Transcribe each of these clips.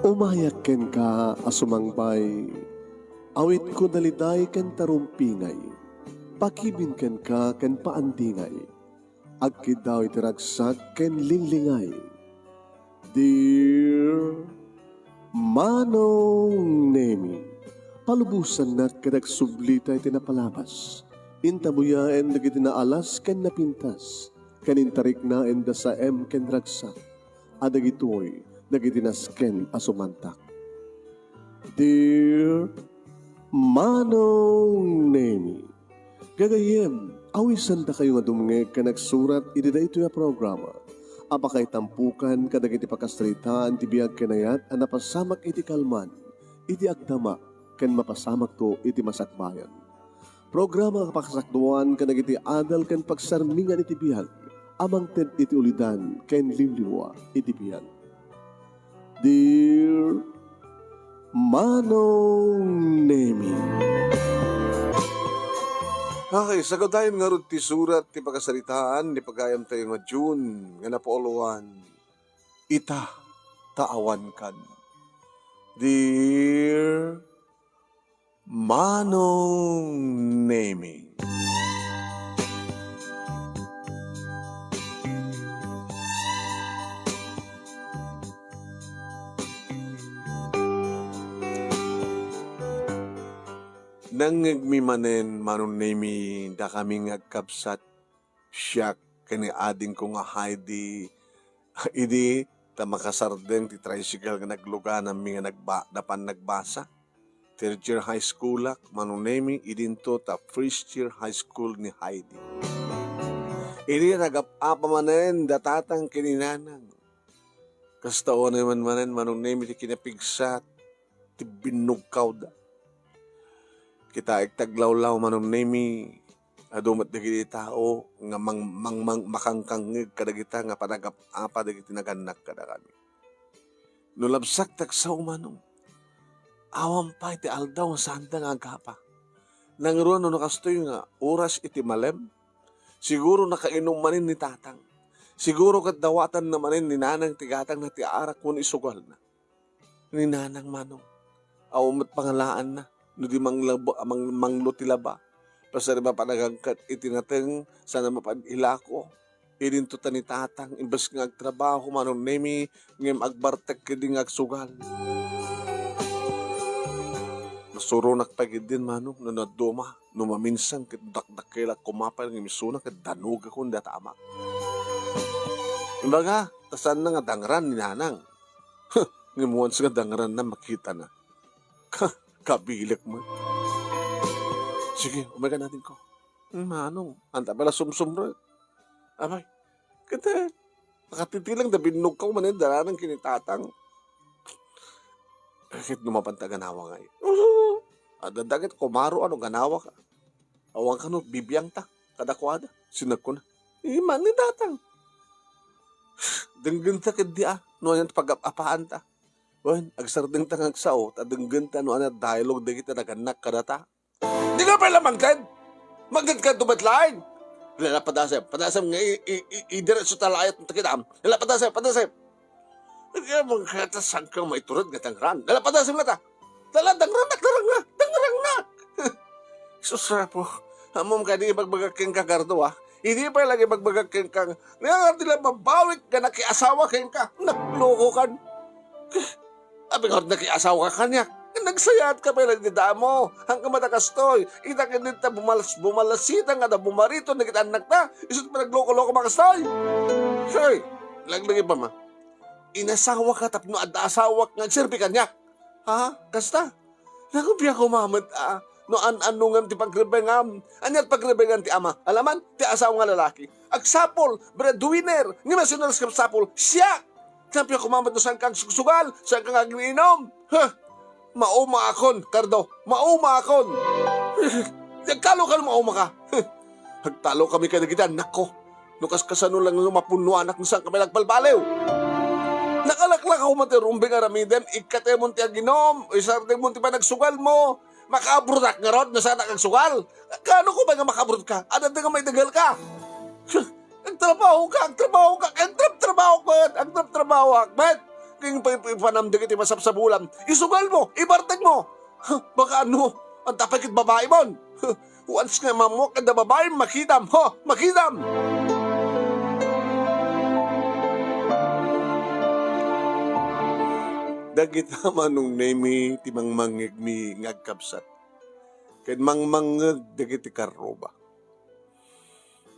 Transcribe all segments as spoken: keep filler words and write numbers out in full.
Umayak kenka a sumangpay, awitko daliday ken tarumpingay, pakibin kenka ken paandingay, agkiddaw iti ragsak ken linglingay. Dear Manong Nemi, palubosannak ket agsublita iti napalabas. Intabuyaen dagiti naalas ken napintas, ken intariknaen da saem ken ragsak. A dagitoy dagiti nasken a sumantak. Dear Manong Nemi, gagayyem, awisandakayo nga dumngeg ken agsurat iti daytoy a programa a pakaitampukan kadagiti pakasaritaan ti biag ken ayat a napasamak iti kalman, iti agdama, ken mapasamakto iti masakbayan. Programa a pakasakduan kadagiti adal ken pagsarmingan iti biag a mangted iti ulidan ken liwliwa iti biag. Dear Manong Nemi. Okay, sagawdayon ngarud ti surat ti pakasaritaan ni pagayam tayo nga June nga napauluan, Ita ta awankan. Dear Manong Nemi. Nangngegmi manen, Manong Nemi, dakami nga agkabsat, siak ken ni adingko nga Heidi, idi ta makasardeng ti tricycle nga naglugananmi nga nagba-, napan nagbasa. Third year high school-ak, Manong Nemi, idinto ta first year high school ni Heidi. Idi nagap-apa manen da tatang ken ni nanang. Kasta unay man manen, Manong Nemi, ti kinapigsa ti binnugkawda. Kitaek ti aglawlaw, Manong Nemi, adu met dagiti tao nga mang-, mang-, mang-, makangkangngeg kadagita nga panagap-apa dagiti nagannak kadakami. No labsak ti agsao, Manong, awan pay ti aldaw nga saanda nga agapa. Nangruan no kastoy nga oras iti malem, siguro nakainom manen ni tatang. Siguro ket dawatanna manen ni nanang ti gatangna ti arak wenno isugalna. Ni nanang, Manong, awan met pangalaanna no di manglaba-, mang-, manglo ti laba. Pasari mapan agangkat iti nateng sana mapan ilako. Idinto ta ni tatang, imbes nga agtrabaho, Manong Nemi, ngem agbartek ketdi nga agsugal. Nasuronak pay ketdin, Manong, no nadduma, no maminsan ket dakdakelak koma pay ngem isuna ket danogakon data amak. Imbaga, ta saanna nga dangran ni nanang. Huh, ngem once nga dangranna, makitana. Ka-, kabilek met. Sige, umayka, adingko. Hmm, Manong, anta pay la sumsumrek. Apay, ket, eh, nakatitileng ta binnugkaw manen da nanang ken ni tatang. Ket no mapan ta ganawa ngay. Adda ket kumaro a no ganawaka. Awan kano bibiangta kadakuada. Sinagkuna. Iman ni tatang. Denggenta ketdi a, no anian ti pagap-apaanta. Wen, agsardengta nga agsao, ta denggenta no ania dialogue dagiti nagannak kadata. Di nga pay la mangted? Mangted ka met laeng. Lala, padasem, padasem nga i-, i-, i-, idiretso ta layat ta kidam. Lala, padasem, padasem. Kaya mong kaya ta saan ka maitured nga dangran? Lala, padasem la ta. Lala, dangranak, dangranak, dangranak. Sus, Apo. Ammom kadi ibagbagak kenka, Gardo, ah. Idi pay lagi ibagbagak kenka, nga nga ti la mabawik nga nakiasawa kenka. Naglokokan. Apay nga nakiasawa ka kaniak? Nagsayaat ka pay la iti damo. Haan ka met a kastoy. Ita ket dita bumalas-, bumalasita nga da bumariton dagiti annakta. Isu't panagloko-loko a kastoy. Hoy, laglagipa, ma. Inasawa ka tapno adda asawak nga agserbi kaniak. Ha? Kasta? Naku, biag koma met, ah, no an-anongam ti pagrebengam. Ania ti pagrebengan ti ama? Alaman, ti asawa nga lalaki. Agsapol, breadwinner, ngem sino ti sapol? Siak! Naku, biag koma met no saanka agsugsugal, saanka nga agriinom. Huh! Maumaakon, Cardo, maumaakon! Nagtalo ka no maumaka. Huh! Agtalo kami kadagiti annakko. No kaskasano lang no mapunnoanak no saanka pay la agbalbaliw. Nakalaklak ako man ti rumbeng aramidem, ikkatemon ti aginom, isardengmon ti panagsugalmo. Makaabrodak ngarud no saanak agsugal? Kaano ko pay nga makaabrodka? Adda nga maidagalka? Agtrabahoka, agtrabahoka, agtrab-, trabaho ko, agtrab-, trabahoak met. ken pa-, ipanam dagiti masapsabulam, isugalmo, ibartekmo. Huh, baka ania, anta pay ket babaimon. Huh, once nga mammuak kadagiti babaim, makitam, ho, makitam! Dagita, Manong Nemy, ti mangmangngegmi nga agkabsat. Ken mangmangngeg dagiti karruba.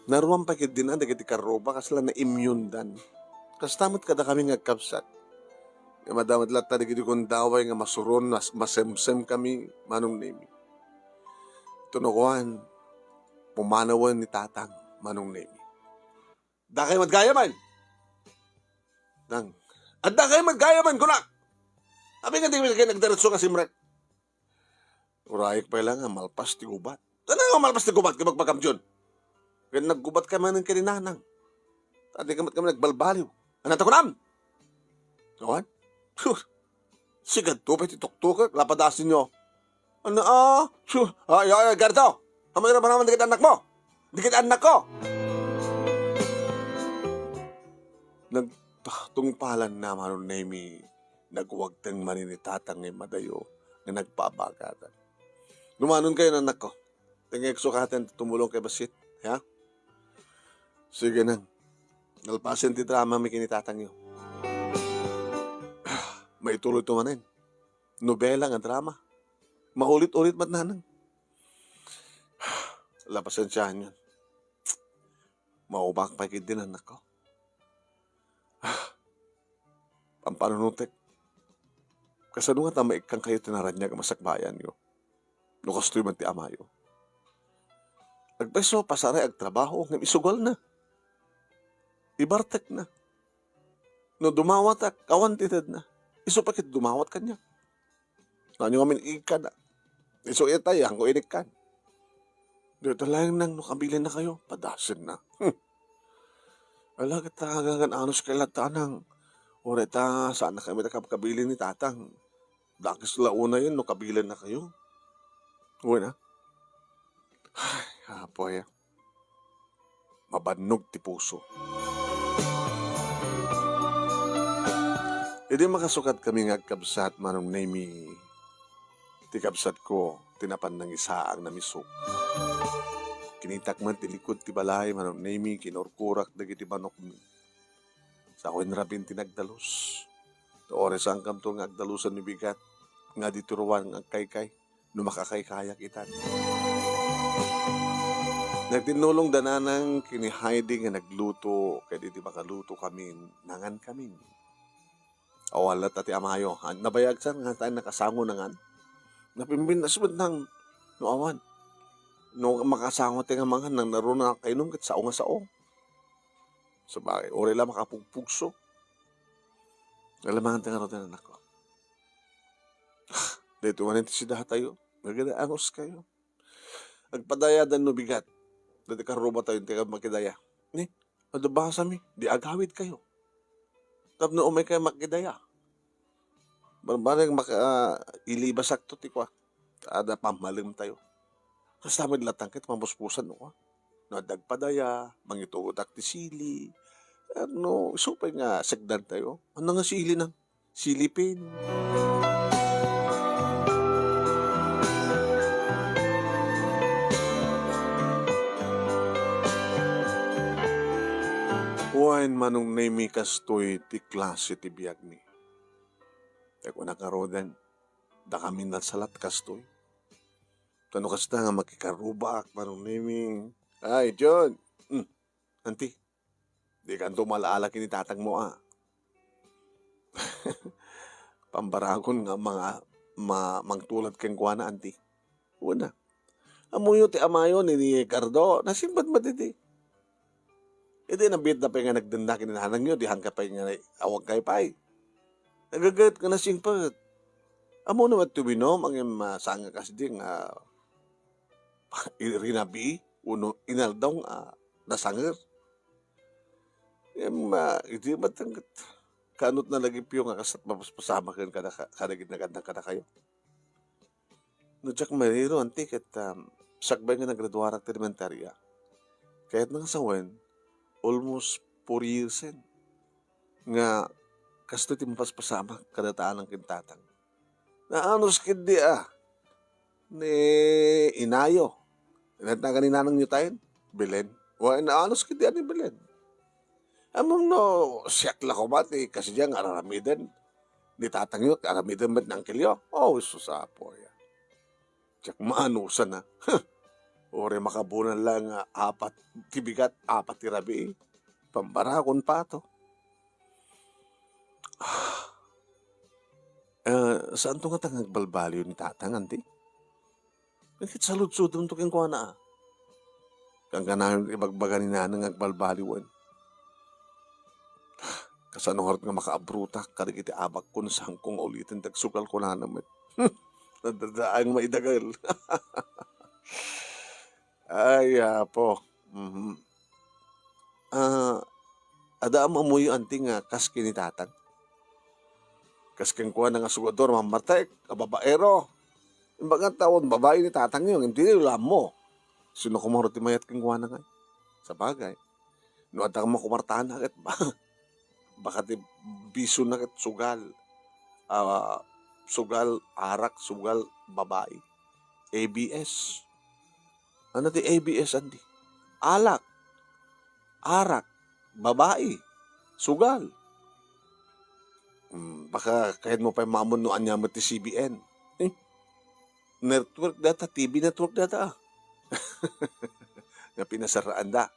Naruan pay ketdin a dagiti karruba, kasla naimyondan. Kasta met kadakami nga agkabsat. Nga madama met latta dagiti gundaway nga masuron, mas-, masemsem kami, Manong Nemy. Ito no kuan, pumanawen ni Tatang, Manong Nemy. Addakayo met gayamen! Nang, addakayo met gayamen, kunak! Apay nga dakayo nagdiretso nga simrek? Urayek pay la nga malpas ti gubat. Ania nga malpas ti gubat, ket magpakamdion? Ket naggubat kami manen ken ni Nanang. Ta dika met kami nagbalbaliw. Ania ti kunam? Awan? Huh. Sigad to pay ti tuktukek, lapadasenyo. Ania, ah? Huh. Ay, ay, ay, Gerdo! Ammom iti aramidem dagiti annakmo? Dagiti annakko! Nagtungpalanna, Manong Nemy, nagwagteng manen ni Tatang nga immadayo nga nagpaabagatan. Lumanon kayo, annakko. Ti nga iksukaten ti tumulong kay bassit, ha? Sige nang. Nalpasen ti dramami ken ni Tatangyo. Maituloyto manen. Nobela nga drama. Maulit-ulit met, Nanang. La, pasensiaenyon. Maubak pay ketdin, annakko. Pampanunotek. Kasano ngata maikkankayo ti naraniag a masakbayanyo? No kastoy met ti amayo. Agpayso, pasaray agtrabaho, ngem isugalna. Ibartekna. No dumawatak, awan ti tedna. Isu pay ket dumawat kaniak. Ania ngamin ikkan? Isu itay, haanko inikkan. Dayta laeng, Nang, no kabilinnakayo, padasenna. Hmm. Ala, ket ta, agangan anus kay latta, Nang. Uray ta, saan na kami ta kab-, kabilin ni Tatang. Dakes la unayen no kabilinnakayo. Wen a? Ay, apoy. Mabannog ti puso. Idi makasukatkami nga agkabsat, Manong Nemy, ti kabsatko, ti napan nangisaang namisok. Kinitak met ti likud ti balay, Manong Nemy, kinurkurak dagiti manokmi. Sa awan rabin ti nagdalus. Ta uray saankamto nga agdalusan no bigat, nga ditoy ruar nga agkaykay, no makakaykayak itan. Nagtinnulong da Nanang ken ni Heidi nga nagluto, ket idi makaluto kamin, nangan kamin. Awan latta ti amayo. Ah, nabayag sa nga tayo nakasango nangan. Napimpintas met, Nang, no awan. No makasango ti nga mangan, Nang, naruna kainom ket sao nga sao. Sabagay, uray la makapugpugso. Alam, mangan ti ngaruden, annakko. Daytoy manen ti sidatayo. Nagada anus kayo. Agpadayadan no bigat. Dati karrubatayo ti makidaya. Ni, adda basami, di agawidkayo. Tapno umaykayo makidaya. Barbareng maka-, ah, ilibasakto ti kua. Adda pammalemtayo. Kasta met latta ket mamuspusan, no? No adda agpadaya, mangitugotak ti sili. No, isu pay nga sekdantayo. Ania nga sili, Nang? Silipin. Wen, Manong Nemy, kastoy ti klase ti biagmi. Ti kunak ngaruden, dakami nasalat kastoy. Ta no kasta nga makikarrubaak, Manong Nemy. Ay, John. Hmm. Anti, dikanto maala-ala ken ni tatangmo a. Pambaragon nga mga ma-, mangtulad kenkuana, anti. Una, ammoyo ti amayo ni, ni Ricardo, nasimbag met idi. Idi nabiitda pay nga nagdenda ken ni nanangyo, di haanka pay nga awagkayo pay. Nagaget nga nasingpet. Ammoyo met ti uminom, ngem, ah, saan nga kasdi nga, ah, rinabii, wenno inaldaw nga, ah, nasanger. Ngem, ah, idi met ket, kaanot nalagipyo nga kas-, mapaspasamak ken kada-, kadagiti nagannak kadakayo. No diak mairiro, anti, ket, um, sakbay nga nagraduarak ti elementaria. Kayatna nga sawen, almost four years-en nga Kastoy ti mapaspasamak kadata a nanang ken tatang. Naanus ketdi a ni inayo. Inatnagan ni nanangyo tayen? Belen. Wen, naanus ketdi a ni Belen. Ammom no siak la koma ti kasdiay nga ar-aramiden ni tatangyo, ar-aramiden met ni angkelyo? Oh, sus, apo, ya. Diak maanusan, a. Huh. Uray makabunan la nga apat ti bigat, apat ti rabii. Pambarakon pato. Ah. Eh, saanto ngata nga agbalbaliw ni tatang, anti? Ket saludsodemto kenkuana, a. Kankanayon ibagbaga ni nanang nga agbalbaliwen. Kasano ngarud nga makaabrotak kadagiti abakko no saanko nga uliten ti agsugal kunana met. Nadadaayang maidagel. Ay, Apo. Mhm. Ah, adda ammoyo, anti, nga kas ken ni tatang? Kas kenkuana nga sugador, mammartek, a babaero. Imbag nga tawen, babai ni tatangyo, ngem dinayo la ammo. Sino koma ngarud ti mayat kenkuana ngay? Sabagay, no adda koma kuartana ket ba-, baka ti bisiona ket sugal. Ah, sugal arak, sugal babai. A B S. Ano ti A B S, anti? Alak, arak, babai, sugal. Hmm, baka kayatmo pay maammo no ania met ti C B N. Eh, network data, T V network data. Nga pinasaraanda.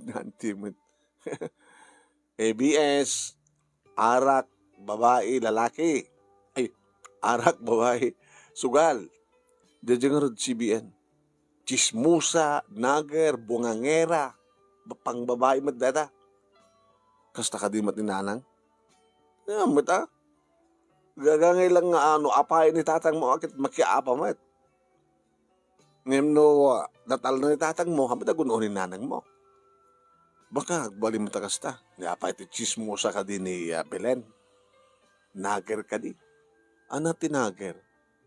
Nanti met. A B S, arak, babai, lalaki. Ay, arak, babai, sugal. Daydiay ngarud C B N. Tsismosa, nagger, bungangera, ba-, pangbabai met dayta. Kasta kadi met ni nanang? Ayan met, a. Gagangay lang nga, ano, apay ni tatangmo, a ket makiapa met. Ngem no, ah, natalna ni tatangmo, haanmo ti agun-o ni nanangmo. Baka agbalin met a kasta. Ni apay ti tsismosa kadi ni, ah, Belen? Nagger kadi? Ania ti nagger?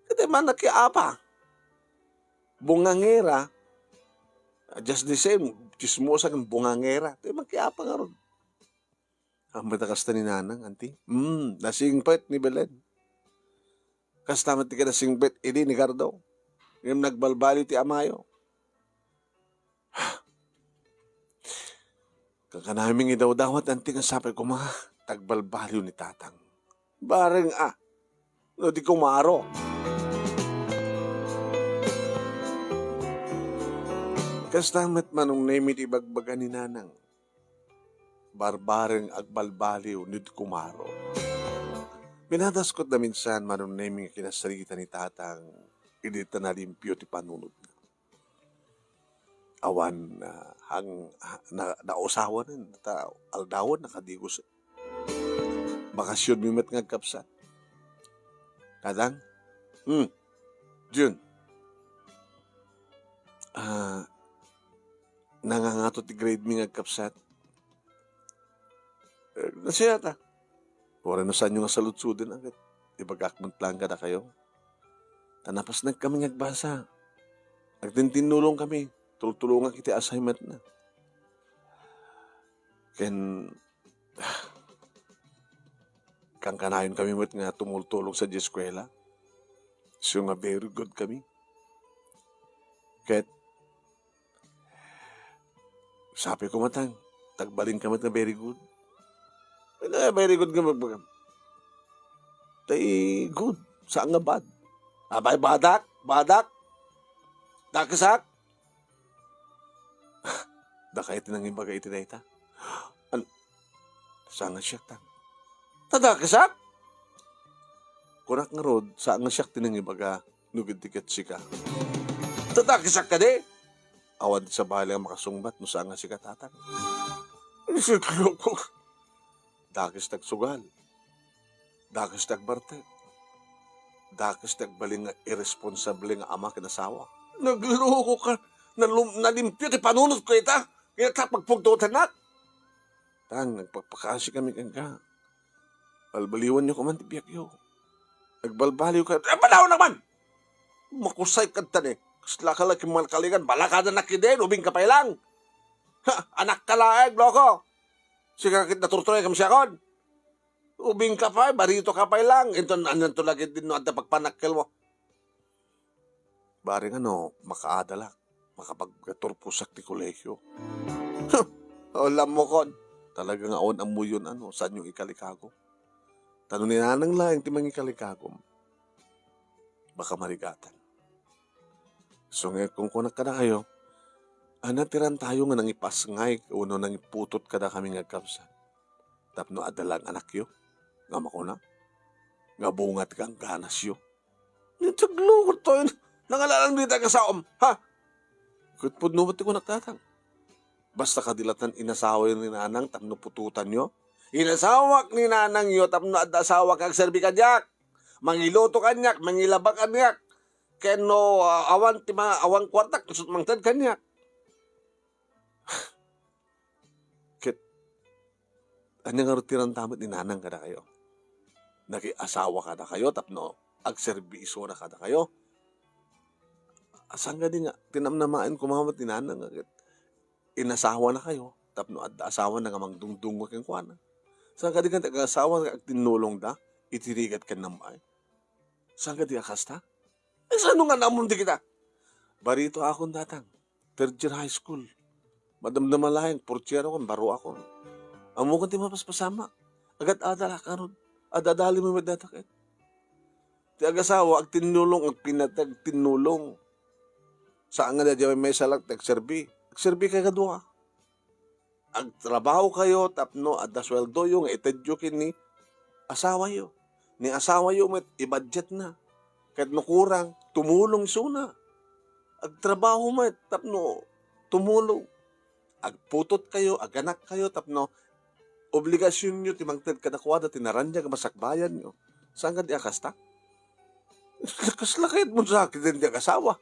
Ket di man nakiapa. Bungangera, ah, just the same, tsismosa ken bungangera. Di makiapa ngarud. Haanmo ti kasta ni nanang, anti? Hmm, nasingpet ni Belen. Kasta met ti kinasingpet idi ni Gardo. Ngem nagbalbaliw ti amayo. Kankanayon nga idawdawat, anti, nga sapay koma ti agbalbaliw ni tatang. Bareng a, no di kumaro. Kasta met, Manong Nemi, ti ibagbaga ni nanang. Barbareng agbalbaliw no di kumaro. Minadaskot da minsan, Manong Nemi, nga kinasarita ni tatang idi ta nalimpio ti panunotna. Awan, ah, hang-, ha-, na-, nausawanen, ta aldawen, nakadigos. Bakasionmi met nga agkabsat. Tatang? Hmm. Jun. Ah, nangangato ti grade mi nga agkabsat. Eh, nasayat a. Uray no saanyo nga saludsoden, a, ket ibagak met laeng kadakayo. Ta napasnekami nga agbasa. Agtintinnulongkami, tultulongak iti assignmentna. Ken, kankanayonmi met nga tumultulong sadiay eskuela. Isu nga very good kami. Ket, sapay koma, Tang, ta agbalinka met nga very good. Ano nga very good nga magbagam? Tay good, saan nga bad? Apay, badak? Badak? Dakesak? Dakayo ti nangibaga iti dayta. An-, saan nga siak, Tang? Ta dakesak? Kunak ngarud, saan nga siak ti nangibaga no di ket sika. Ta dakesak kadi? Awan ti sabali a makasungbat no saan nga sika, Tatang. Isit loko. Dakes ti agsugal. Dakes ti agbartek. Dakes ti agbalin nga irresponsable nga ama ken asawa. Naglokoka. Nalum-, nalimpio ti panunotko ita. Kaya ta pagpugtotanak. Tang, nagpakpakaasi kami kenka. Balbaliwanyo koma ti biagyo. Nagbalbaliwka. Eh, balaw naman! Makusay kadta ni. Kasla ka la ken malkalingan. Balakadanak idi, ubingka pay lang. Ha, anakka laeng, loko. Sika ket naturturay kam siakon. Ubing ka pay, barito ka pay lang. Inton, anyan to lagi din no, adda pagpanakkel mo. Bareng ano, makaadalak, makapagturposak ti kolehiyo. Alam mo kon, talaga nga awan ammoyon ano, saanyo ikalikagom. Ta no ni nanang laeng ti mangikalikagom, baka marigatan. So nga kunkunak kadakayo, ania ti rantayo nga nangipasngay wenno nangiputot kadakami nga agkabsat? Tapno adda laeng anakyo nga makuna nga bunga ti gangganasyo. Nagsaglukot to, eh. Nangalalan dita kasawam, ha? Ket pudno met ti kunak tatang. Basta kadi latta inasawa ni nanang tapno putotanyo. Inasawak ni nanangyo tapno adda asawa nga agserbi kaniak. Mangiluto kaniak, mangilaba kaniak. Ken no, ah, awan ti ma-, awan kuartak, ket mangted kaniak. Ket, ania ngarud ti ranta met ni nanang kadakayo? Nakiasawa kadakayo tapno agserbi isuna kadakayo? Saan kadi nga, tinamnamaen koma met ni nanang nga ket inasawanakayo tapno adda asawana nga mangdungdungngo kenkuana? Saan kadi nga ti agasawa nga agtinnulongda iti rigat ken nambay? Saan kadi a kasta? Ay, saan nga naammo dagita? Barito akon, tatang. Third year high school. Madamdama laeng, fourth year akon, baro akon. Ammokon ti mapaspasamak. Agad-adal ak ngarud. Ad-adalem met dayta ket. Ti agasawa, agtinnulong, agpinatag, tinnulong. Saan nga daydiay maysa laeng ti agserbi. Agserbi kay kadua. Agtrabahokayo tapno adda sueldoyo nga itedyo ken ni asawayo. Ni asawayo met, ibudgetna. Ket no kurang, tumulong isuna. Agtrabaho met tapno tumulong. Agputotkayo, aganakkayo tapno obligasionyo ti mangted kadakuada ti naraniag a masakbayanyo. Saan kadi a kasta? Kasla kayatmo sa akin ti agasawa.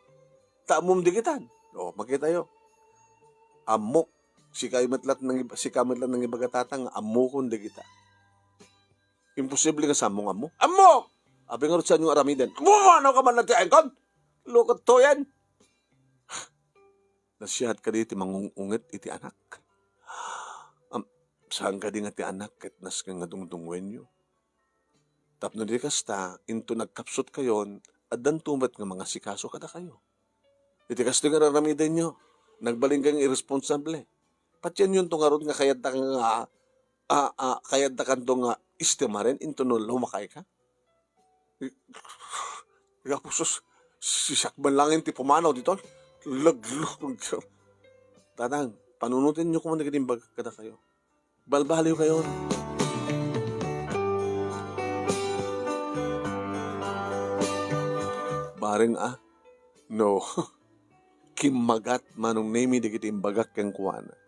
Ta ammom dagitan. O, makitayo. Ammok. Sika met laeng nangib-, sika met laeng nangibaga, tatang, nga ammokon dagita. Imposible nga saanmo nga ammo. Ammok! Apay ngarud, saanyo aramiden? Bumanaw ka man lang ti aengkon! Lukot to yan! Nasiat kadi ti mangung-unget iti anak? Am, saan kadi nga ti anak ket nasken nga dungdungngoenyo? Tapno di kasta, inton nagkapsutkayon, addanto met nga mangasikaso kadakayo. Iti kastoy nga raramidenyo, nagbalin nga irresponsable. Patienyon to ngarud nga kayatda nga, a, a, kayatda kanto nga istemaren inton no lumakay ka. Apo Jesus, siak man lang ti pumanaw ditoy. Laglo. Tatang, panunotenyo koma dagiti imbagak kadakayo. Balbaliwkayon. Bareng a, no, kimmagat Manong Nemi dagiti imbagak kenkuana.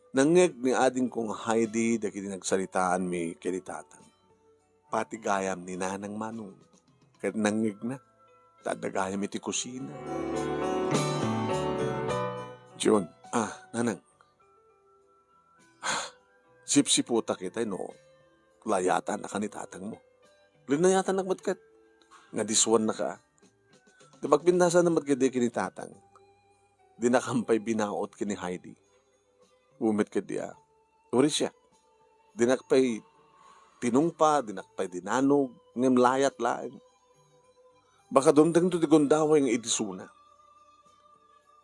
Nangngeg ni adingkong Heidi dagiti nagsaritaanmi ken ni tatang. Pati gayam ni Nanang Manong ket nangngegna, ta adda gayam iti kusina. Jun, ah, Nanang, sipsiputak itay no layatan a kan ni tatangmo. Linayatannak met ket, nga diswannaka. Ti pagpintasan met ket di ken ni tatang, dinakam pay binaot ken ni Heidi. Umet ket dia. Uri siak. Dinak pay tinungpa, dinak pay dinanog, ngem layat laeng. Baka dumtengto ti gundaway nga idisuna.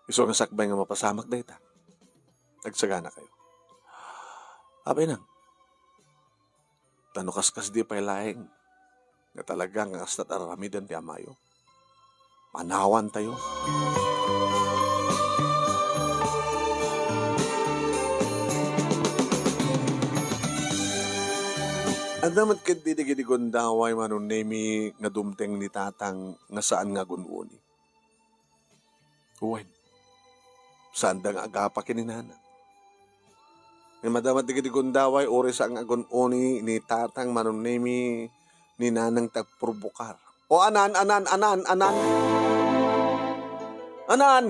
Isu nga sakbay nga mapasamak dayta. Agsaganakayo. Apay nang, ta no kaskasdi pay laeng nga talaga nga kasta ti ar-aramiden ti amayo, panawantayo. Adda met ketdi dagiti gundaway Manong Nemi nga dumteng ni tatang nga saan nga agun-uni. Wen, saanda nga agapa ken ni nanang. Ngem adda met dagiti gundaway uray saan nga agun-uni ni tatang Manong Nemi ni nanang ti agpurbukar. O anan, anan, anan, anan? Anan?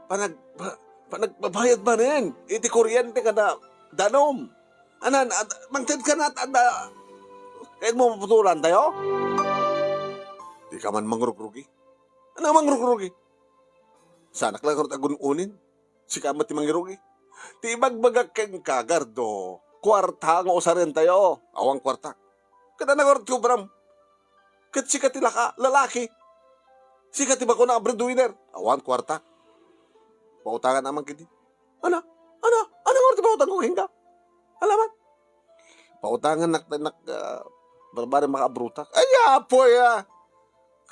Panag-, pa-, panagbabayad manen iti kuryente kada danum. Anan, ad-, mangted ka na, adda, kayatmo maputulantayo? Di ka man mangrugrugi. Ano mangrugrugi? Saanak la ngarud agun-unin. Sika met ti mangirugi. Ti ibagbagak kenka, Gardo, kuarta nga usarentayo. Awan kuarta. Ket ania ngarud ti obram? Ket sika ti laka-, lalaki. Sika ti bakuna a breadwinner. Awan kuarta. Pautangan man ketdi. Ania? Ania? Ania ngarud ti pautangko kenka? Alaman. Pautangan nak, nak, ah, barbari makaabrutak. Ay, apo ya!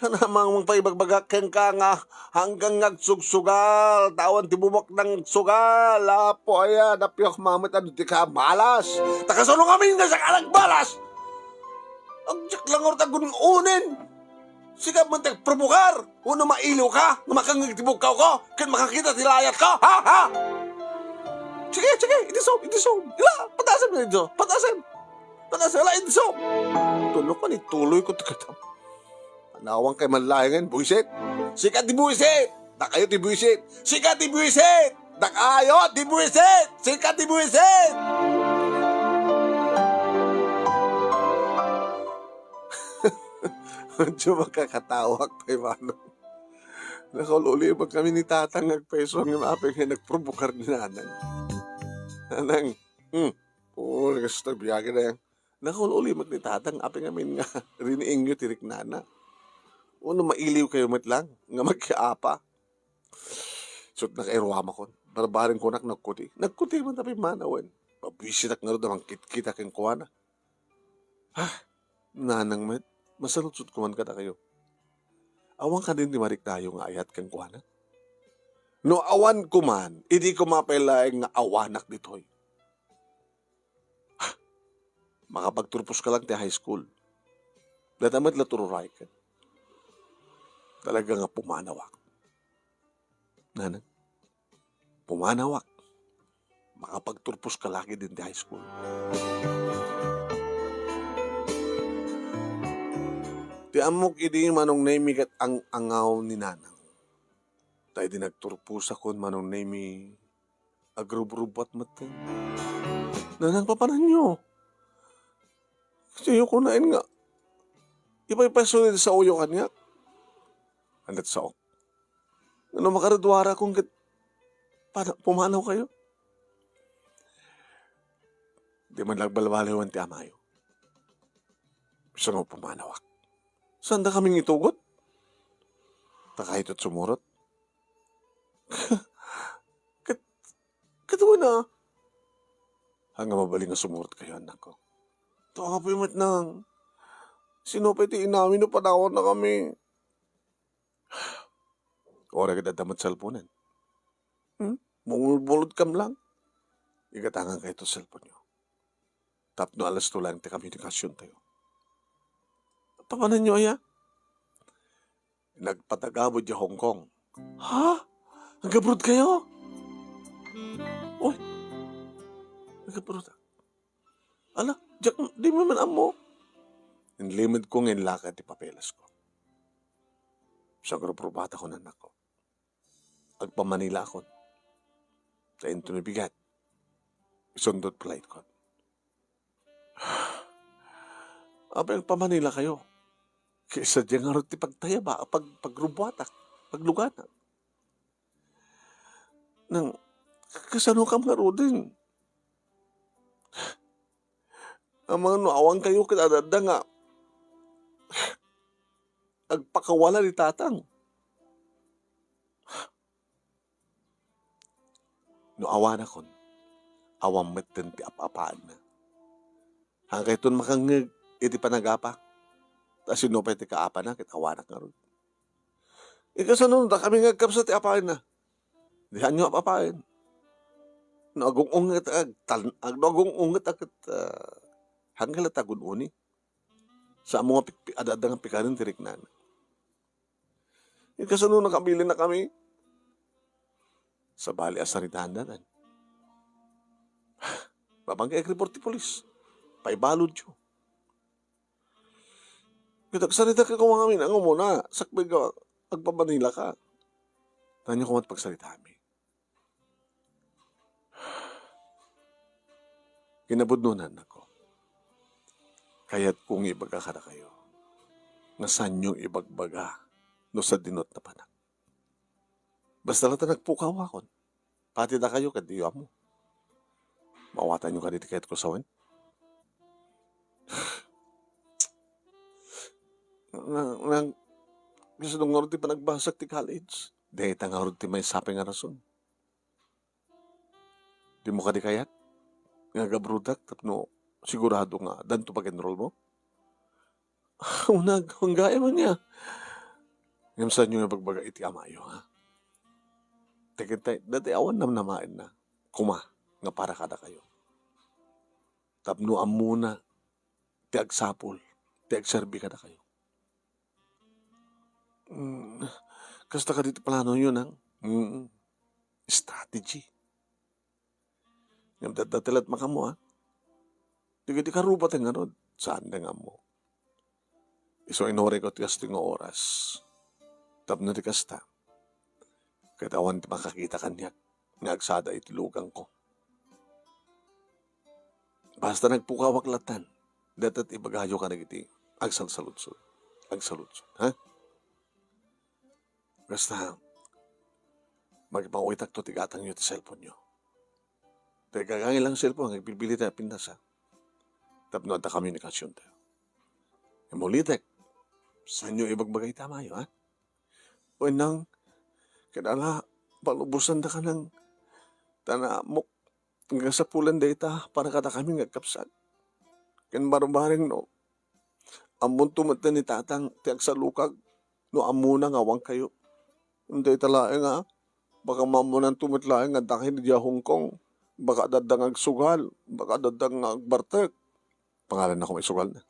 Kanamang mangpaibagbagak kenka nga hanggang nga agsugsugal, ta awan ti bumok nang agsugal. Apo aya, napiok mamet adu ti kamalas. Ta kasano ngamin nga siak a nagbalas? Agdiak lang ngarud agun-unen. Sika man ti agprovokar. Uno mailiw ka, nga makangngeg ti bugkaw ko, ken makakita ti layat ko. Ha? Ha? Sige, sige, idisom, idisom. Ila, pataasem na idisom. Pataasem. Pataasem, ila, idisom. Tulo ko ni tuloy ko ti katam. Anawan kay man laengen, buisit. Sika ti buisit! Dakayo ti buisit! Sika ti buisit! Dakayo ti buisit! Sika ti buisit! Medyo makakatawak pay, Manong. Nakaul-ulimek kami ni Tatang nga agpayso ngem apay nga nagprovokar ni Nanang. Nanang, hmm, oo, nagkasta biyagen na yan. Nakaul-ulimek ni Tatang, apay ngamin nga riniingyo ti riknana. Uno mailiw kayo met lang nga magkaapa. Sut nakairuamakon. Barbaring kunak nagkuti. Nagkuti man ta pimmanawen. Mabisitak ngarud a mangkitkita kenkuana. Ah, Nanang met, masaludsodko man kadakayo. Awan kadin ti mariknayo nga ayat kenkuana? No awan ko man, idi ko mapay laeng nga awanak ditoy. Makapagturpos ka lang ti high school. Data met la tururay ket. Talaga nga pumanawak. Nanang, pumanawak. Makapagturpos ka la ket din ti high school. Ti ammok idi Manong Nemy ket ang-angaw ni Nanang. Ta idi nagturposakon Manong Nemy, agrubrubuat metten. Nanang, papananyo? Kitayo kunaen nga ipaypayso ni saoyo kaniak. Anda ti saok? Ngano makaruarakon ket pana-, pumanaw kayo? Di man nagbalbaliwan ti amayo. Isu nga pumanawak. Saan da kaming itugot? Ta kayto ti sumurot. Ket, ket wen a. Haan nga mabalin nga sumurot kayo, anakko. Apo met, Nang. Sino pay ti inamin no padawanna kami? Uray ket adda met cellphone-en. Hmm? Bumulbulod kam lang. Igatangan kayo to cellphone-yo. Tapno alasto lang ti komunikasion tayo. Papananyo aya? Nagpatagabud ya Hong Kong. Ha? Nag-abroad kayo? Uy, nag-abroad. Ala, diak, di mo man ammo. Inlimedko nga inlaka ti papelesko. Sagrubrubuatakon, anakko. Agpamanilakon. Ta inton mabigat, isundot flightkon. Apay agpamanila kayo? Kaysa diay ngarud ti pagtayaba, pag-, pagrubuatak, pagluganak. Nang, kasano kam ngaruden? Amangan no awan kayo ket adda nga agpakawala ni Tatang. No awanakon, awan metten ti ap-apaanna. Haan kayton makangngeg iti panagapa. Ta sino pay ti kaapana ket awanak ngarud. Ikasano dakami nga agkabsat ti apaanna? Di haanyo ap-apaen. No agung-unget ag-, tan-, ag-, no agung-unget a ket, ah, hangkala ta gun-uni. Sa mo nga pik-, pi-, adda nga pikaren ti riknana. Ikasano nakabilin na kami? Sabali a saritaan datan. Mapangka agreport ti pulis. Paibaludyo. Ket agsarita ka koma ngamin, ang umuna, sakbay nga agpamanila ka. Tanyo koma ti pagsaritami. Kinapudno, annakko. Kayatko nga ibaga kadakayo nga saanyo ibagbaga no sadino ti napanak. Basta la ta nagpukawakon. Pati dakayo ket diyo ammo. Maawatanyo kadi ti kayatko sawen? Nang, nang, kasano ngarud ti panagbasak ti college? Dayta ngarud ti maysa pay nga rason. Dimo kadi kayat nga agabroadak tapno sigurado nga addanto pag-enroll mo? Unag, unag gayam ania. Ngem saanyo nga ibagbaga iti amayo, ha? Ti kitaem, dayta awan namnamaenna koma nga para kadakayo. Tapno ammona ti agsapul, ti agserbi kadakayo. Mm, kasta kadi ti planoyo, nang? Mm, strategy. Ngem datdatelat makaammo, a? Dagiti karubaten ngarud, saanda nga ammo. Isu inurayko ti kastoy nga oras. Tapno ti kasta, ket awan ti makakita kaniak nga agsada iti lugangko. Basta nagpukawak latan, dayta ti ibagayo kadagiti agsalsaludsod. Agsaludsod, ha? Basta, makipangulitakto ti gatangyo ti cellphone-yo. Ta ikagangay lang cellphone, agbilbilitayo a pintas, ha? Tapno adda komunikasiontayo. Ngem ulitek, saanyo ibagbaga iti amayo, ha? Wen nang, ket ala, palubosandaka nang, ta naammok nga kasapulan dayta para kadakami nga agkabsat. Ken barbareng no, ammonto met ni tatang ti agsalukag no ammona nga awankayo. Dayta laeng a, baka maammonanto met laeng nga adda kadi idiay Hong Kong, baka adda nga agsugal, baka adda nga agbartek. Pangalanna koma isugalna.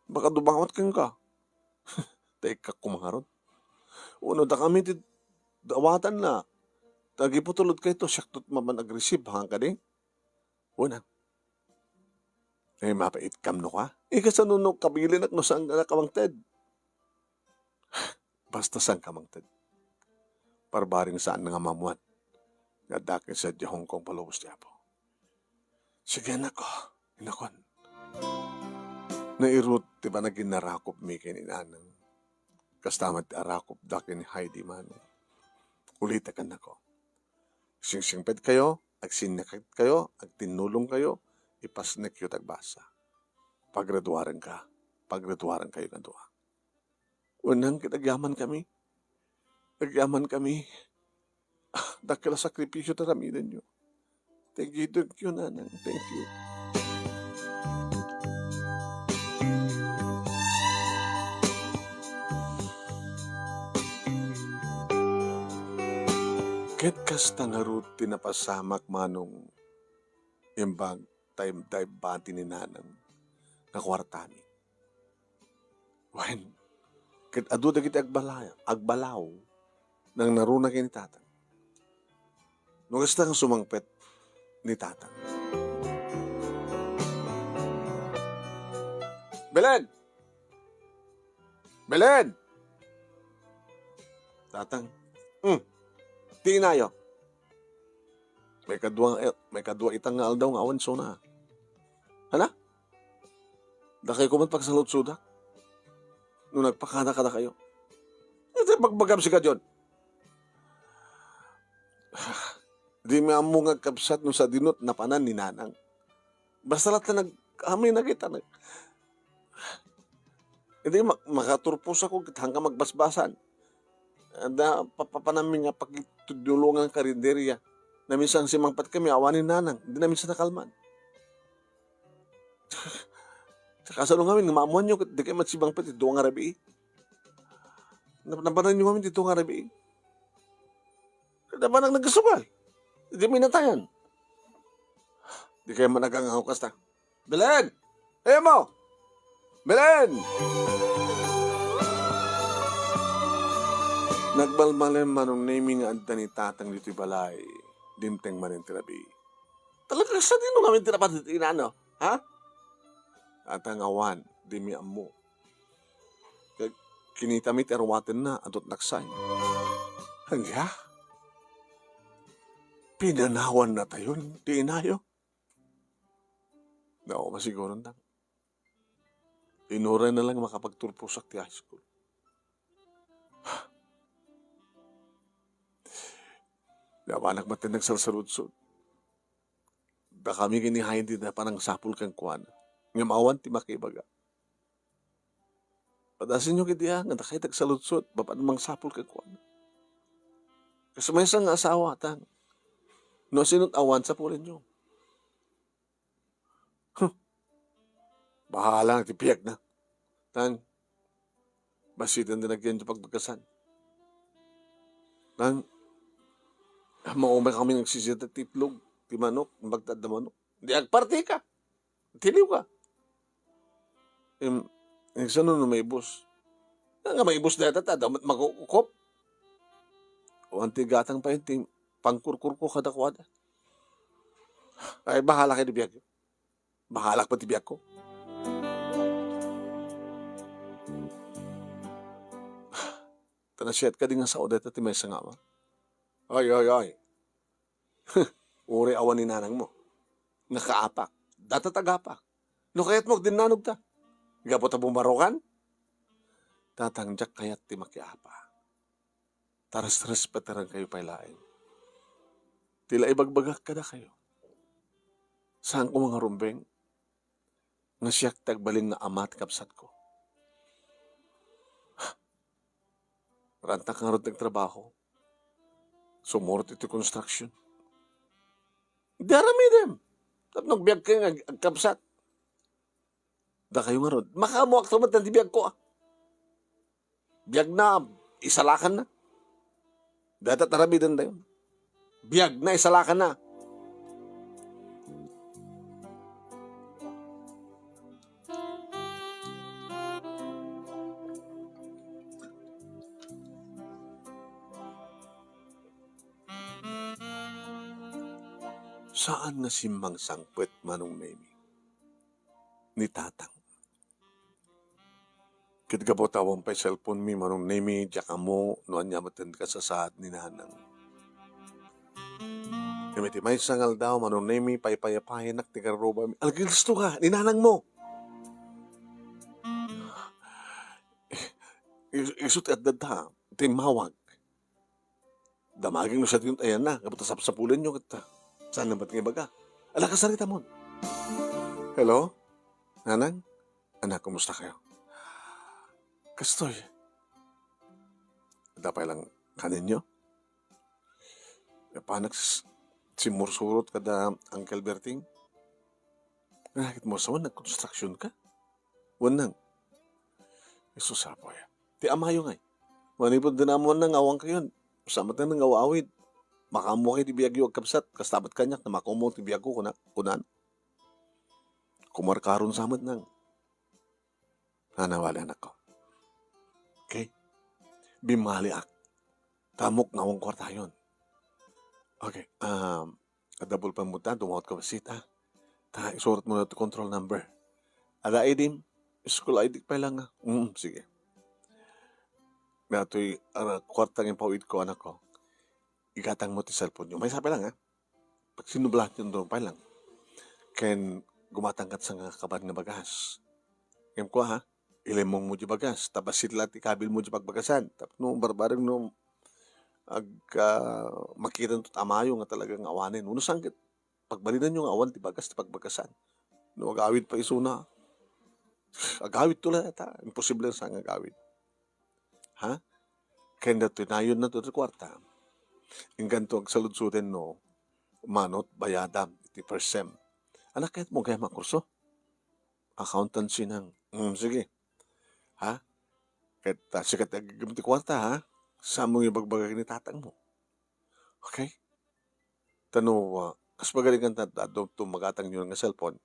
Baka dumawat kenka. Ta ikkak koma ngarud. Wenno dakami ti dawatanna. Ta agiputulod kayto, siakto ti mapan ag-receive, ha, kadi? Wen a. Eh, mapaitkam no ka? Eh, kasano no kabilinak no saanka mangted? Basta saanka mangted. Barbareng saan nga maammoan nga adda ken sadiay Hong Kong palubos ti Apo. Sige, anakko, inakon. Nairut ti panaginnarakupmi ken ni Nanang. Kasta met ti arakupda ken ni Heidi, Manong. Ulitek, annakko. Singsingpetkayo, agsinnaketkayo, agtinnulongkayo, ipasnekyo ti agbasa. Pagraduarenka, pagraduarenkayo nga dua. Wen nang ket agyamankami. Agyamankami. Ah, dakkel a sakripisio ti aramidenyo. Thank you, thank you, Nanang. Thank you. Ket kasta ngarud ti napasamak, Manong, imbag ta imdayag bati ni Nanang nga kuartami. Wen, ket adu dagiti agbala-, agbalaw nangnaruna ken ni Tatang. No kasta nga sumangpet ni Tatang. Belen! Belen! Tatang. Hmm. Ti inayo. Maikadua, eh, maikadua ita nga aldaw nga awan isuna. Hala? Dakay koma ti pagsaludsodak no nagpakada kadakayo. Iti pagbagam sika, John. Dimi ammo nga agkabsat no sadino ti napanan ni Nanang. Basta latta nag-, amin na kita, nag-, hindi, ma-, makaturpos ako, ket hanggang magbasbasan. Adda, papapanami nga pakitudulongan karinderya. Naminsan simangpet kami, awan ni Nanang, di naminsan nakalman. Kasano ngamin, nga maamuanyo, ket di kayo magsimangpet, ito nga rabii. Nap-, napanan nyo ngamin, ito nga rabii. Kada ba nang nagkasugal? Di minatayan. Di kayo managangaw kasta. Belen! Ayaw mo! Belen! Nagbalbalin Manong Nemi nga adda ni Tatang ditoy balay. Dimteng manen ti rabii. Talaga, sadino ngamin ti napatay ti inano? Ha? Tatang, awan, dimi ammo. Kag kinitami ti arwatenna, adut naksay. Anya? Pinanawan natayon ti inayo? Nao, masiguron lang. Inuray na lang makapagturposak ti high school. Nawanak met ti nagsalsaludsod. Dakami ken ni Heidi ti panangsapul kenkuana. Ngem awan ti makibaga. Padasenyo kadi a, nga dakay ti agsaludsod, mapan mangsapul kenkuana. Kas maysa nga asawa, tang. No sino't awan, sapulenyo. Huh. Bahala na ti biagna. Tang. Basiten ti nagyan ti pagbagasan. Tang. Maumay kami nagsisita ti itlog, ti manok, bagta da manok. Di agparti ka. Tiliw ka. Em, eh, sano no maibus? Nga maibus dayta, ta, da, mag-ukop. O, anti gatang pa yun, ti pangkurkur ko kadakuada. Ay, bahala kayo di biag. Bahalak pa ti biag ko. Ta nasiat ka di nga sao dayta ti maysa nga awa. Ay, ay, ay. Uray awan ni nanang mo. Nga kaapak. Data tagapak. No kayat mo, agdinnanogta. Gapu ta bumarokan? Tatang, diak kayat ti makiapa. Ta res-, respetaran kayo pay laeng. Ti la ibagbagak kadakayo. Saan ko nga rumbeng? Nga siak ti agbalin nga ama ti kabsatko. Rantak ngarud ti agtrabaho. Sumurot iti construction. Di aramidem. Tapno agbiag kayo nga ag-, agkabsat. Dakayo ngarud. Makaammoak to met ti biag ko, ah. Biag na, isalakan na. Data taramiden tayo. Biag na, isalakan na. Saan nga simmangsangpet, Manong Nemi, ni Tatang? Ket gapu ta awan pay cellphone mi, Manong Nemi, diak ammo no ania met ti kasasaad ni Nanang. Ngem iti maysa nga aldaw, Manong Nemi, paypayapayanak ti garrubami. Alaglasto ka, ni Nanang mo! Is-, isu ti adda ta, ti immawag. Damagek no siak ti ayanna, gapu ta sapsapulenyo ket, ah, saan na met nga ibaga? Ala, kasaritamon. Hello? Nanang? Anak, kumusta kayo? Kastoy. Adda pay lang kaninyo? Apanak s-, simmursurot kada Uncle Berting? Nga, ket mo, sawan nagkonstruksyon ka? Wen nang. Jesus, apo, ya. Ti amayo ngay. Manipud din amo nang awan kayon. Sa met nang aw-awid. Makaammo kay ti biagyo agkabsat. Kasta met kaniak, na makaammo ti biagko, kuna-, kunan. Kumarkaron sa met nang. Nanawali, anakko. Okay? Bimmaliak. Tamok nga awan kuartayon. Okay, um, adda bulpen mo ta, dumawat ka bassit, ha? Ta, isurat mo na ti control number. Ada I D, school I D pay lang, ha? Mm, sige. Datoy, ara, kuarta nga impaw-id ko, anak ko. Igatang mo ti cellphone nyo. Maysa pay lang, ha? Pagsinublahan nyo, pay lang. Ken gumatang kat sa nga kaban nga bagas. Ngem kua, ha? Ilimong mo di bagas. Ta bassit la ti kabil mo di pagbagasan. Tapno barbareng no ag-, ah, makita to amayo nga talaga nga awanen. Uno sangkit, pagbalinan nyo nga awan ti bagas ti pagbagasan. No agawid pa isuna. Agawid to la ta. Imposible sa nga agawid. Ha? Ken datoy nayon na to ti kuarta. Ingganto agsaludsuden no manot bayadam iti first sem. Anak, kayat mo gayam a kurso? Accountancy nang. Mm, sige. Ha? Ket, ah, sikat ti agigim ti kuarta, ha? Sa mo nga ibagbaga ni tatang mo. Okay? Tano, ah, kas magaling ta, ta, to, to magatang nyo nga cellphone.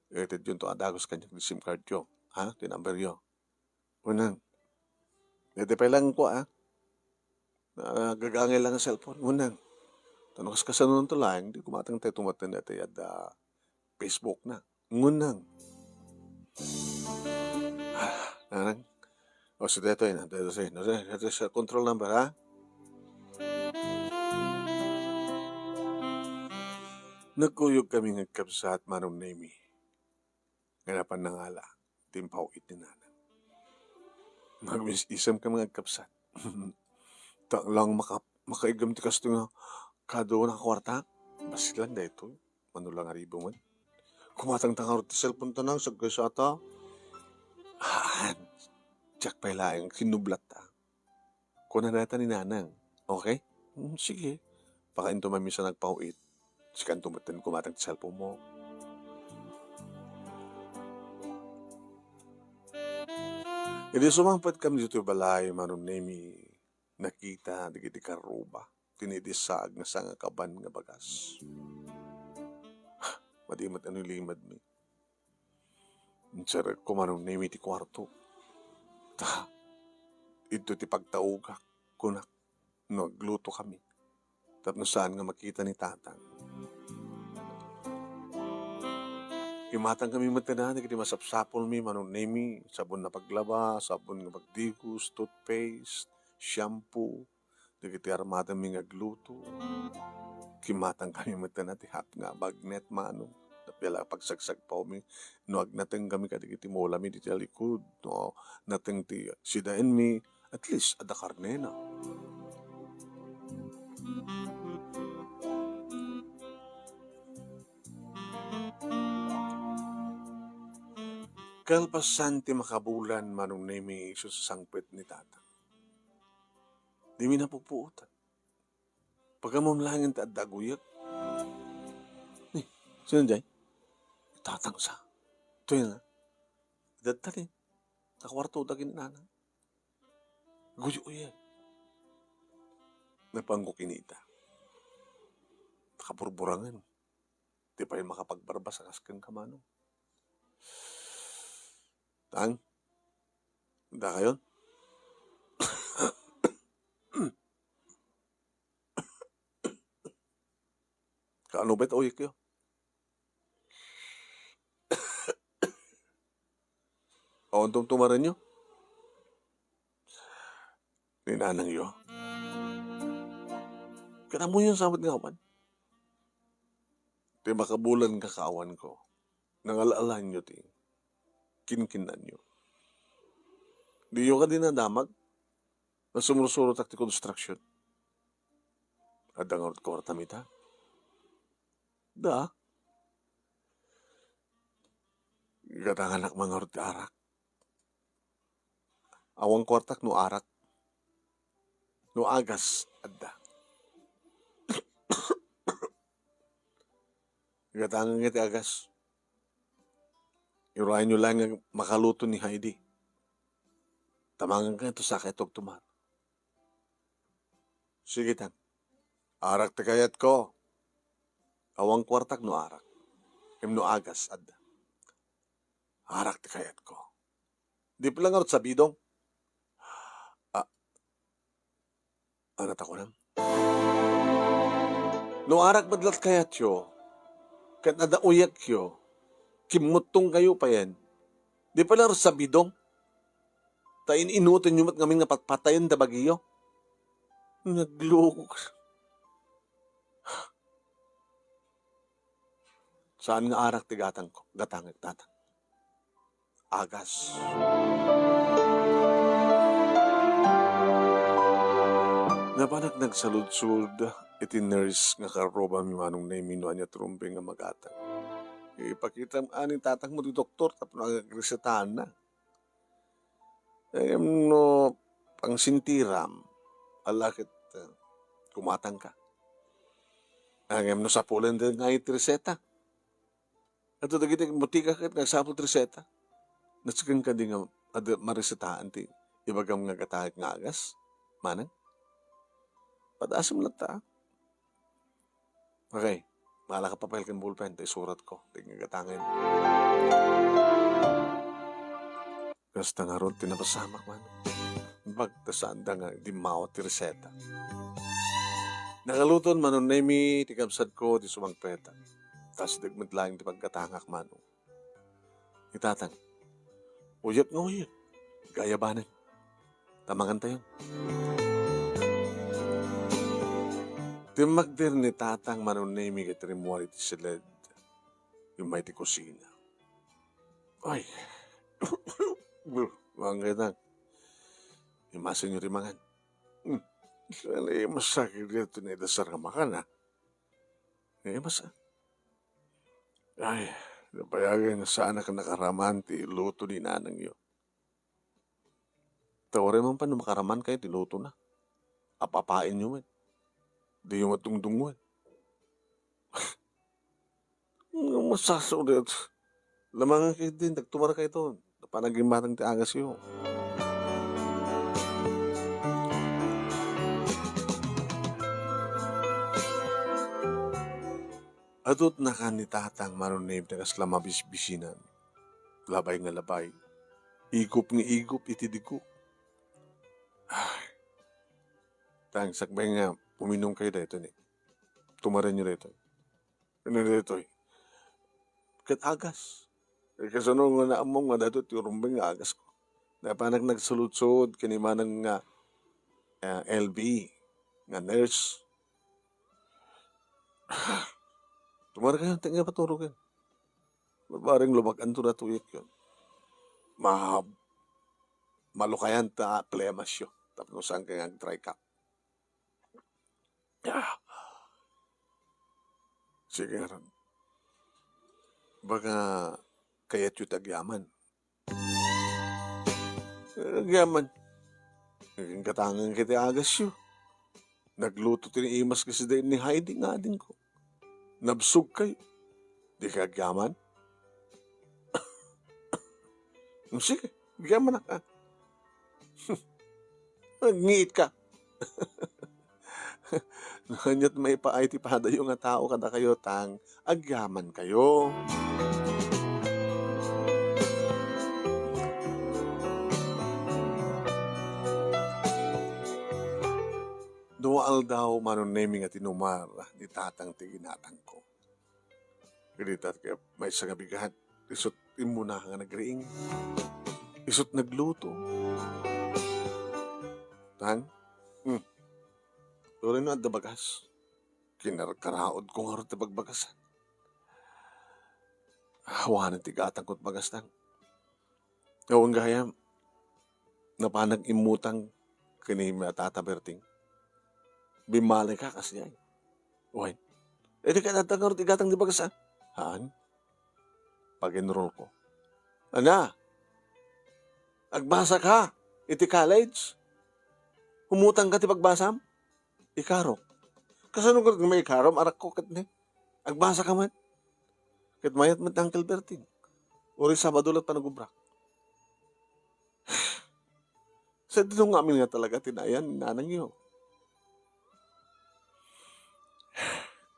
Itedyon to a dagus kaniak ti sim card yo. Ha? Ti number yo. Unang. Dede pay lang ko, ah. Nagagangay lang ang cellphone. Unang. Tano kas kasano to lang, di kumatang tayo tumatanda tayo ada Facebook na. Ngunang. Ah, nanang. O, so, dito yun, ah. Dito sa, dito sa control number, ha? Nagkuyog kami nga agkabsat, Manong Nemi. Nga napan nangala, ti impaw-id ni Nanang. Nagmis-isem kami nga agkabsat. Ta lang maka-, makaigam ti kasto nga kado na kuarta. Bassit lang daytoy. mano la nga ribo met. Kumatangta ngarud ti cellphone ta nang, saggaysata. Haan, diak pay laeng sinnublatta. Kuna dayta ni Nanang, "Okay? Mm, sige. Pakainto mamisa nagpaw-it. Sikanto metten kumatang ti cellphone mo." Idi sumangpet kami ditoy balay, Manong Nemi, nakita dagiti karruba ti naidisaag nga sangakaban nga bagas. Madi met a nalimadmi. Inserekko, Manong Nemi, ti kuarto. Ta, idto ti pagtaugak, kunak, no agluto kami. Tapno saan nga makita ni Tatang. Kimmatang kami met dagiti masapsapulmi, Manong Nemi, sabon a paglaba, sabon nga pagdigos, toothpaste, shampoo, dagiti armadanmi nga agluto. Kimmatang kami met ti hap nga bagnet, Manong. Tapno la pagsagsappawmi, no agnateng kami kadagiti mulami ditoy likud, no nateng ti sidaenmi, at least, adda karnena. Kalpasan ti makabulan, Manong Nemi, isu ti sangpet ni Tatang. Dimi napupuotan. Pagammom laengen ta adda aguyek. Ni, sino jay? Tatang sa. Ito yan, ah. Dadta ni. Kakuarto dagiti Nanang. Guyo iya. Napanko kinita. Nakaburburangen. Di pay makapagbarbas a kas kenka, Manong. Tang? Dakayon? Kaano ba iti uyekyo? Awan tumtumarenyo? Ni nanangyo? Ket ammoyon sa met nga awan. Ti makabulan nga kaawanko, nangal-alanyo ti kinkinanyo. Diyo kadi nadamag? Nasumursurotak ti construction. Adda ngarud kuartam ita? Da. Gatanganak man ngarud ti arak. Awan kuartak no arak. No agas, adda. Gatangan nga ti agas. Urayenyo laeng nga makaluto ni Heidi. Tamangan ka to sakay tugtumar. Sige, tang. Arak ti kayatko. Awan kuartak no arak. Ngem no agas, adda. Arak ti kayatko. Di pay la ngarud sabidong. Ah, ano ta kunam? No arak met la ti kayatyo, ket adda uyekyo, kimmuttongkayo payen. Di pay la ngarud sabidong. Ta in-inutenyo met ngamin nga patpatayen ta bagiyo. Naglukok. Saan nga arak ti gatangko, gatangek, tatang. Agas. Napanak nagsaludsod iti nurse nga karrubami, Manong Nemi, no ania ti rumbeng nga magatang. Ipakitam ani tatangmo ti doktor tapno agresetaanna. Ngem no pangsintiram, ala ket, eh, kumatangka. Ngem no sapulen ti reseta. Adda dagiti botika ket nagsapul ti reseta. Nasken kadi nga adda maresetaan ti ibagam nga gatangek nga agas? Manang? Padasem latta, ah. Okay. Mala ka papel ken bulpen, ta isuratko ti gatangen. Kasta ngarud ti napasamak man. Bagta saanda nga dimmawa ti reseta. Nakaluton, Manong Nemi, ti kabsatko ti sumangpet. Tasdek met laeng ti paggatangak, Manong. Ni tatang, uyek nga uyek, gayabanen. Tamangantayon. Timmagder ni tatang, Manong Nemi, ket rimmuar iti siled. Immay ti kusina. Ay. Manggay, tang. Imasenyo ti mangan. Hmm. Saan ay masakit dito ni dasar nga makan, ha? Eh, mas-, Ay, nabayagen nga saanak a nakaraman ti luto ni nanangyo. Ta uray man pay no makaraman kayo ti lutona, ap-apaenyo met. Diyo met dungdungngoen. Nga masasulit. Lamangan kayo din, nagtumar kayo to. Panagimbatan ti agasyo. Adut nakan ni Tatang Manunim ti kasla mabisbisinan. Labay nga labay. Igup nga igup iti digo. Ay. Tang, sakbay nga, uminum kayo daytoy ni. Tumarenyo daytoy. Ano daytoy? Ket agas. Eh, kasano nga naammo nga daytoy ti rumbeng nga agasko? Napanak nagsulod-sulod kini manang nga, ah, L B, nga nurse. Tumar kayo, tingnan paturugan. Barbareng lumagan to na tuyek yun. Ma-, malukayan ta plemasyo. Tapno saan kayo nag-try ka? Ah. Sige, ngarud. Baka kayatyo ti agyaman. Agyaman. Naging katangan kiti agasyo. Nagluto ti naimas kasi dahil ni Heidi nga adingko. Nabsog kayo. Di ka agyaman? Sige, agyaman ka. Nagngit ka. No ania't maipaay ti padayo nga tao kadakayo, tang agyaman kayo. Dua aldaw, Mano Nemi, nga tinumar ni Tatang ti ginatangko. Ket ita ket maysa nga bigat, isut' immuna nga nagriing. Isut' nagluto. Tang? Hmm. Uray no adda bagas. Kinarkaraodko ngarud ti bagbagasan. Awanen ti gatangko ti bagas, Tang. Awan gayam, napanak immutang ken ni Tata Berting. Bimmalay ka, kasdiay. Wen, eh, di ka nagtangar ti gatang ti bagas, a? Haan. Pag-enroll ko. Ana, agbasa ka iti college? Umutang ka ti pagbasam? Ikarok. Kasano nga maikarom, arakko ket ni? Agbasa ka met. Ket mayat met ni Uncle Berting. Uray Sabado la't panagubrak. Sa dino nga amin nga talaga ti naayan ni nanangyo.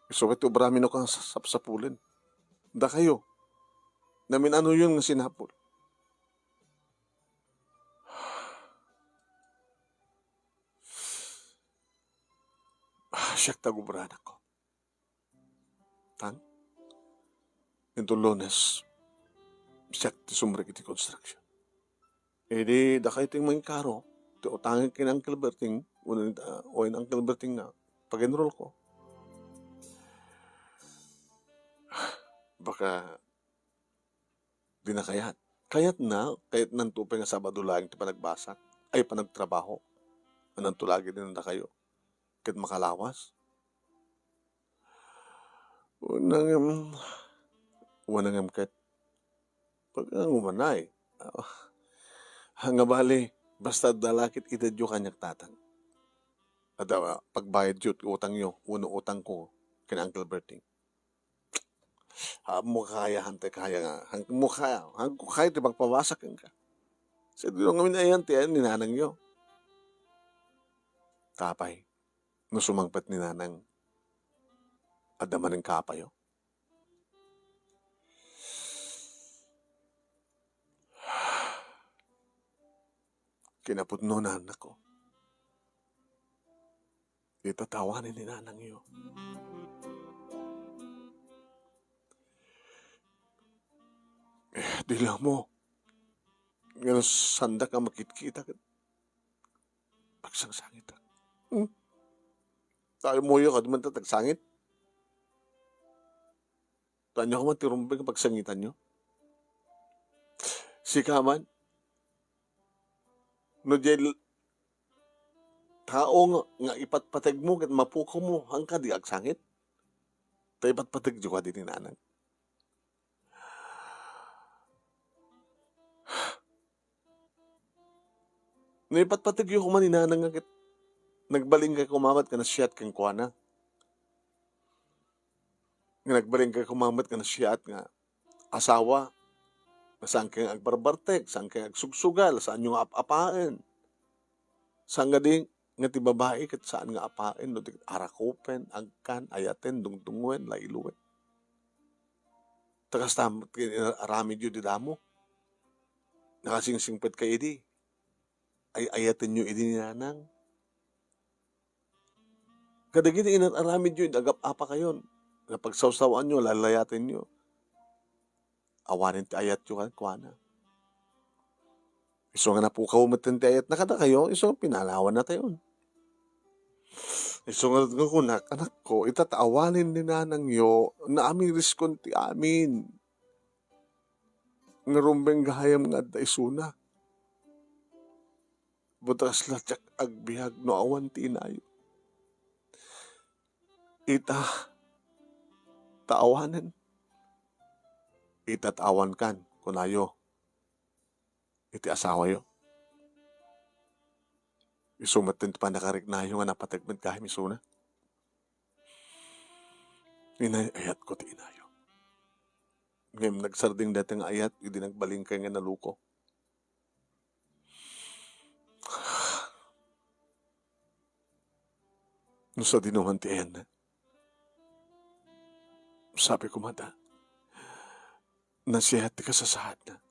Isu met ti obrami no kang sapsapulen. Dakayo. Namin-anoyon nga sinapul. Ah, siak ti agubranak ko. Tan, inton Lunes, siak ti sumrek iti construction. Idi, dakayo ti mangikaro, ti utangen ken Uncle Berting, wenno, ah, wenno Uncle Berting nga pag-enroll ko. Baka di na kayat. Kayatna, kayatnanto pay nga Sabado laeng ti panagbasak, ay panagtrabaho. Ananto lagi din dakayo. Ket makalawas. Wen, ngem, wen, ngem ket, pag-, umanay. Ah, nga bali, basta adda la ket itedyo kaniak, Tatang. Adda pagbayadyo ti utangyo, wenno utangko, ken Uncle Berting. Ammo kaya, hantay kaya nga, ammo kaya, ammo kaya ti magpabasak kenka. Sa dino ngamin ayan ti ayan ni nanangyo. Tapay, no sumangpet ni nanang, adda manen kapayo. Kinapudno, anakko. Itatawanen ni nanangyo. Eh, di la mo. Ngem sanda ka makitkita ket pagsangsangit. Hmm? Tayo moyo ka, di man ta tagsangit. Tanyo ka man ti rumbeng pagsangitanyo. Sika man, no diay l-, tao nga, nga ipatpateg mo ket mapukaw mo, haanka di agsangit? Ta ipatpateg di kadi ni nanang. No ipatpategyo koma ni nanang nga ket nagbalin koma met nga nasiat kenkuana. Nga nagbalin koma met nga nasiat nga asawa, nga saan kayo nga agbarbartek, saan kayo nga agsugsugal, saanyo nga ap-apaen. Saan nga di, nga ti babai ket saan nga apaen, no di ket arakupen, agkan, ayaten, dungdunguen, lailuen. Ta kasta met ti aramidyo di damo. Nakasingsingpet kayo idi. Ay-ayatenyo idi ni nanang. Kadagiti inar-aramidyo, idi agap-apakayon, nga pagsawsawaanyo, lalayatenyo. Awanen ti ayatyo kenkuana. Isu nga napukaw met ti ayatna kadakayo, isu nga pinanawannatayon. Isu nga, nga kunak, anakko, ita ta awanen ni nanangyo, naamiriskon ti amin. Nga rumbeng gayam nga adda isuna. Butas la diak agbiag no awan ti inayo. Ita, ta awanen. Ita, ta awankan, kunayo iti asawayo. Isu met ti pannakariknayo nga napateg met gayam isuna. Inay-ayatko ti inayo. Ngem nagsardeng dayta nga ayat idi nagbalin kay nga naluko. No sadinoman ti ayanna, sabi ko mata, nasihat ti kasasaadna.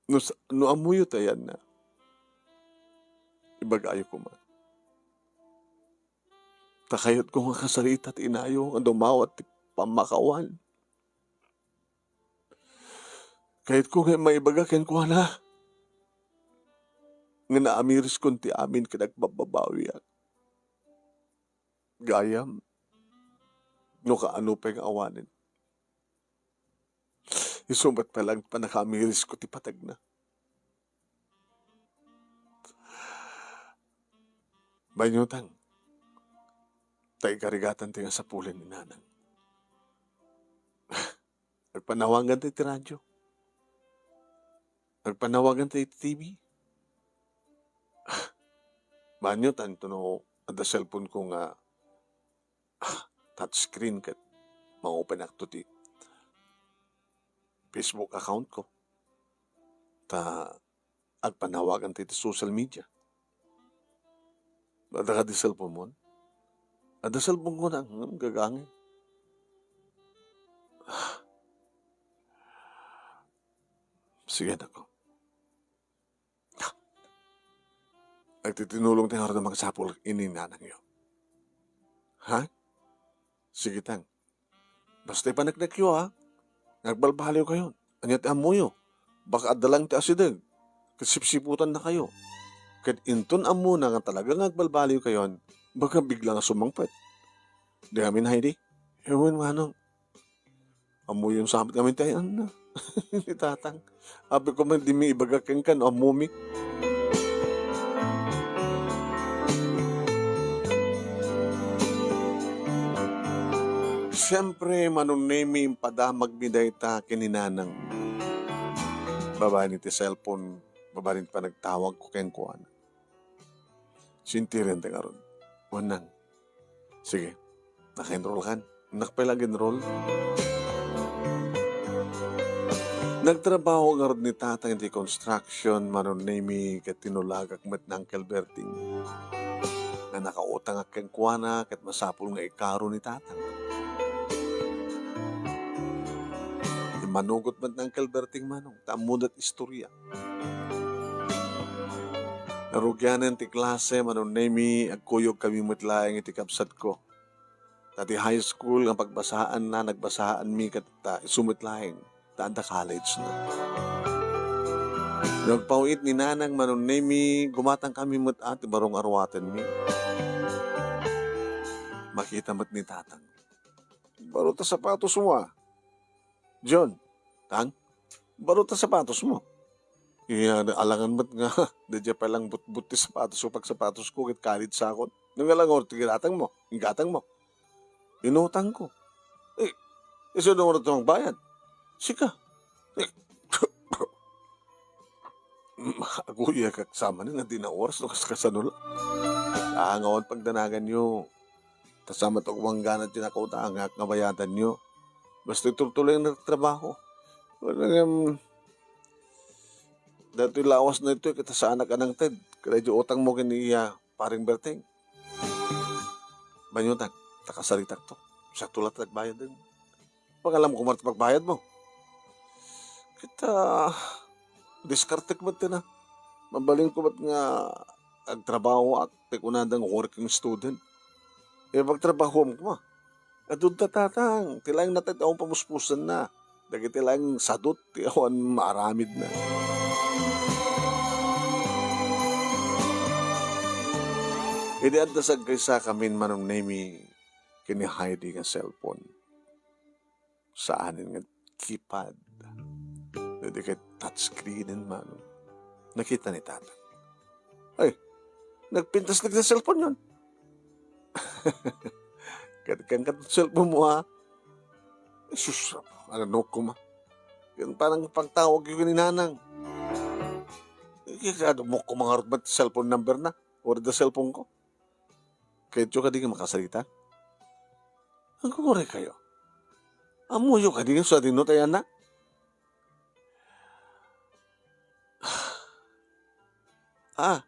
No sa-, no ammoyo ti ayanna, ibagayo koma. Ta kayatko nga kasarita ti inayo nga dumawat ti pammakawan. Kayatko nga maibaga kenkuana nga naamiriskon ti amin ket agbabbabawiak. Gayam, no kaano pay nga awanen. Isu met pay laeng pannakaamirisko ti pategna. Bainyo tang, ta ikarigatan ti nga sapulen ni nanang. Agpanawagan ti, ti radyo. Agpanawagan ti, ti T V. Bainyo tanto no adda cellphone ko nga, ah, touchscreen ket mangopen akto ti Facebook account ko. Ta agpanawagan ti, ti social media. Adda kadi cellphone mo? Adda cellphone ko na, hmm, gagangay. Sige, nako. Agtitinulong ti ngarud a mangsapul ken ni nanangyo. Ha? Sige tang. Basta ipaneknekyo, ha? Nga agbalbaliwkayon. Ania ti ammoyo? Baka adda laeng ti asideg. Ket sipsiputannakayo. Ket inton ammona nga talaga nga agbalbaliwkayon, baka bigla nga sumangpet. Di amin, Heidi? Ewan, manong. Ammoyon sa amin kami tayo, ano? Ni tatang. Abi ko man, di mi ibaga kenka no ammo mi. Siyempre, Manong Nemi, impadamag mi dayta ken ni nanang. Babaen iti cellphone, babaen iti panagtawag ko kenkuana. Sintiren ti ngarud. Wen nang. Sige. Naka-enroll kan. Naka pay la ag-enroll. Nagtrabaho ngarud ni tatang iti construction, Manong Nemi, ket tinulagak met ni Uncle Berting. Nga nakautangak kenkuana, ket masapul nga ikaro ni tatang. Immanugot met ni Uncle Berting, manong, ta ammoda ti istorya. Narugianen ti klase, Manong Nemi, agkuyogkami met laeng iti kabsatko. Ta ti high school nga pagbasaanna, nagbasaanmi ket, ah, isu met laeng, ta adda college na. No agpaw-it ni nanang, Manong Nemi, gumatangkami met, ah, ti baro nga ruatenmi. Makita met ni tatang. Baro ta sapatos mo, ah. John, tang, baro ta sapatos mo. Iya, alangan met nga, daydiay pay lang butbut ti sapatos ko, pagsapatos ko, ket college sakon. Nung alangan ti gatang mo, gatang mo. Inutang ko. Eh, isu dungor ti mangbayad. Sika. Eh, Aguyag ka sa manen nga di na oras no kas-, kasano la. Ah, nga awan pagdanaganyo. Ta sa met agwanggana ti nakutangak nga bayadanyo. Basta itultuloy nga trabaho. Wala nga, um, datoy lawas na ito, kita saanak a nangted. Kada di utang mo kini iya, paring Berting. Banyutan, takasaritak to. Sa tulat nagbayad din. Pagalam ko man ti pagbayad mo. Kita, diskartek met ti na. Mabalin ko met nga agtrabahoak, ti kunadang working student. E, pagtrabahoam koma. Adun ta, tatang, ti laeng nated awan pamuspusanna. Dagiti laeng sadut ti awan maaramidna. Idi adda sagkaysa kamin, Manong Nemi, ken ni Heidi nga cellphone. Saanen nga keypad. Dagiti ket touchscreen man. Nakita ni Tatang. Ay, nagpintas na ti cellphone yon. Ket kan kat cellphone mo, ha? Sus, ano ko ma? Yan parang pagtawag yung ni Nanang. Kaya mo ko mangarot ba cellphone number na? Or the cellphone ko? Kayatyo kadi nga makasarita? Agguray kayo. Ammoyo kadi nga sadino tayo, anak? Ah,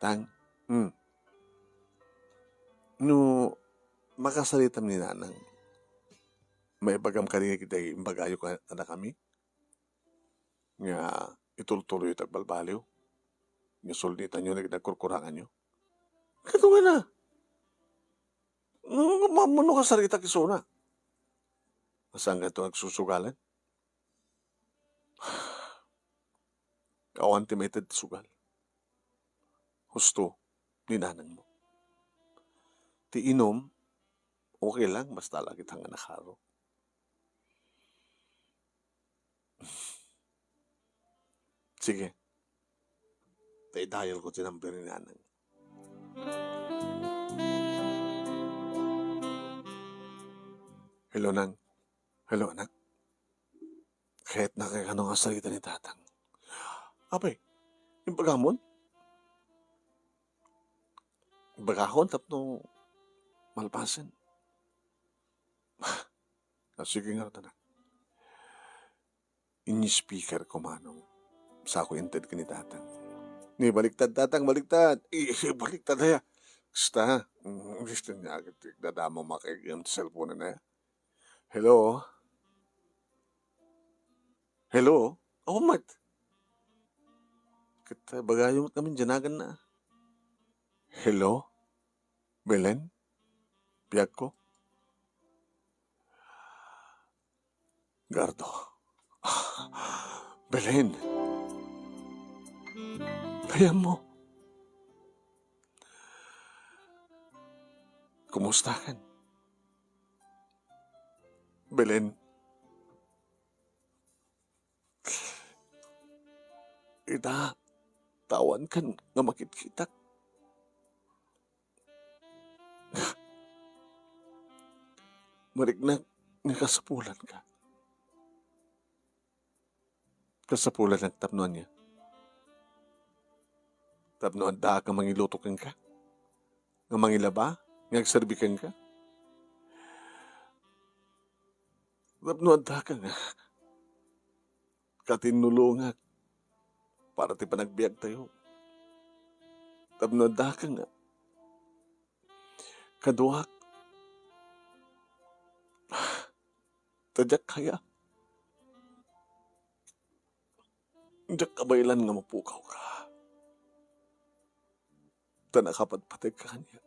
Tang, hmm. No, makasaritam ni Nanang, maibagam kadi nga imbagayo kadakami? Nga itultuloy ti agbalbaliw? Nga sulnitanyo dagiti nagkurkuranganyo? Kaduay na. No, ma-, mano kasaritak isuna? Saan ka ito nagsusugalan? Awan ti maited ti sugal. Husto, ni nanang mo. Ti inom, okay lang, basta lagi ta nga nakaro. Sige. Ta i-dial ko ti number ni Nanang. Hello, Nang. Hello, anak. Kayatna kano nga sarita ni Tatang. Apay, imbagam? Bagahon tapno malpasen. Ah, sige nga, anak. Ini-speaker ko, Manong. Sa ko inted ken ni Tatang. Ni, baliktad, Tatang, baliktad. Eh, eh, baliktad, aya. Basta, mm, gusto niya, agad, dadamo makaigam ti cellphone na, aya. Hello? Hello? Awan met. Ket, ah, bagayo met ngamin, dinagan na. Hello? Belen? Biag ko? Gardo. Belen. Kayam mo. Kumusta kan? Belen. Ita, tawan kan nga makitkitak. Mariknak nga kasapulan ka. Kasapulan nga tapno ania? Tapno adda ka mangiluto kenka? Nga mangilaba? Nga agserbi kenka? Tapno adda ka nga katinnulongak para ti panagbiag tayo. Tapno adda ka nga kaduak. Ta diak kaya. Diak kabaelan nga mapukaw ka. Ta nakapatpateg ka kaniak.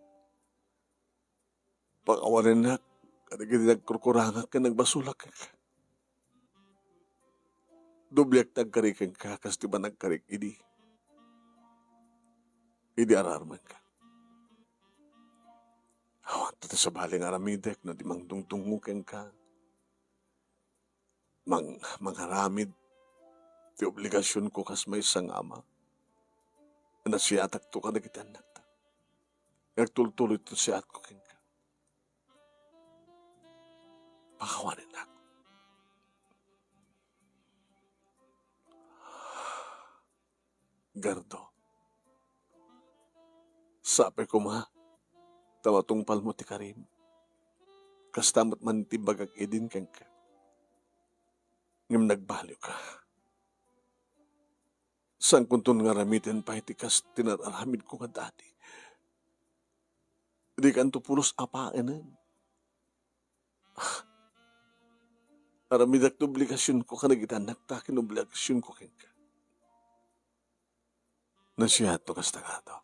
Pakawanennak kadagiti nagkurkurangak ken nagbasolak kenka. Dobliak ti agkari kenka kas ti panagkarik idi, idi ararmenka. Awan ta ti sabali nga aramidek no di mangdungdungngo kenka. Mang-, mangaramid ti obligasionko kas maysa nga ama. Nasiatakto kadagiti annakta. Agtultuloy ti siatko kenka. Pakawanennak. Gardo. Sapay koma ta matungpalmo ti karim. Kasta met man ti bagak idin kenka. Ngem nagbaliwka. Saankonton nga aramiden pay ti kas ti nararamidko nga dati. Dikanto pulos a paenen. Aramidak ti obligasionko kadagiti annakta ken obligasionko kenka. Nasiato kasta, Gardo.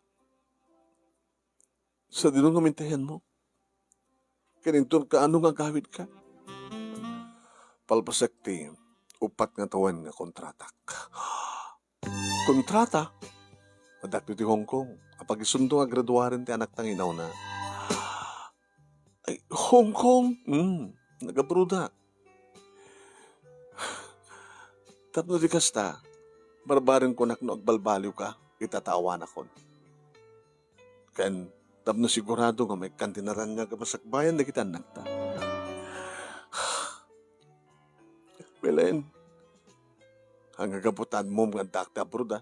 Sadino ngamin ti ayanmo? Ken inton kaano nga agawidka? Palpasak ti uppat nga tawen nga kontratak. Kontrata? Adda ti Hong Kong. Apag isunto nga graduaren ti anakta nga inauna. Ay, Hong Kong? Hmm, nagabroda. Tapno di kasta, barbarenko nak no agbalbaliwka, itatawanakon. Ken tapno sigurado nga maikkan ti naraniag a masakbayan dagiti annakta. Belen, ania gapu ta ammom nga addaak ti abroad, a?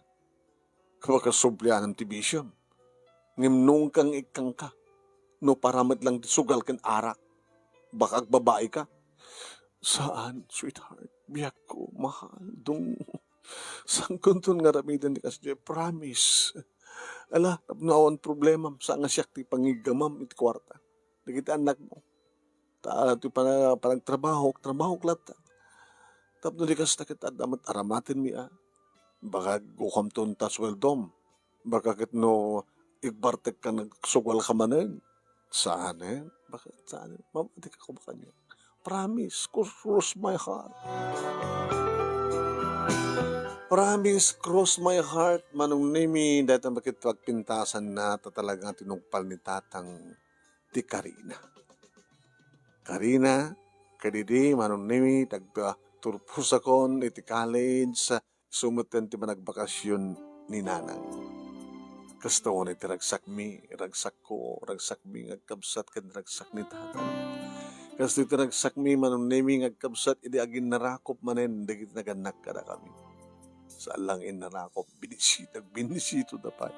Baka sublianem ti bisiom. Ngem no inkang ikkanka, no para met lang ti sugal ken arak, baka agbabaika. Saan, sweetheart, biagko, mahal, dungngo. Saankonton nga aramiden ti kasdiay, promise. Ala, tapno awan problemam, saan nga siak ti pangiggamam iti kuarta dagiti annakmo. Ta ti pana-, panagtrabaho, trabaho latta. Tapno di kasta ket adda met aramatenmi a. Baka gukomton ta sueldom. Baka ket no igbartekka, nagsugalka manen. Saan, eh? Baka saan, eh? Mamatika ko ba kanya? Promise, cross, cross my heart. Promise, cross my heart, Manong Nemi, dayta met ket pagpintasanna, ta talaga tinungpal ni Tatang ti karina. Karina, kadidi, Manong Nemi, tagpa-, turpusakon iti college, isu metten ti panagbacacion ni Nanang. Kasta unay ti ragsakmi, ragsakko, ragsakmi nga agkabsat ken ragsak ni Tatang. Kasta ti ragsakmi, Manong Nemi, nga agkabsat idi aginnarakop manen dagiti nagannak kadakami. Saan lang innarakop, binisita, binisita da pay.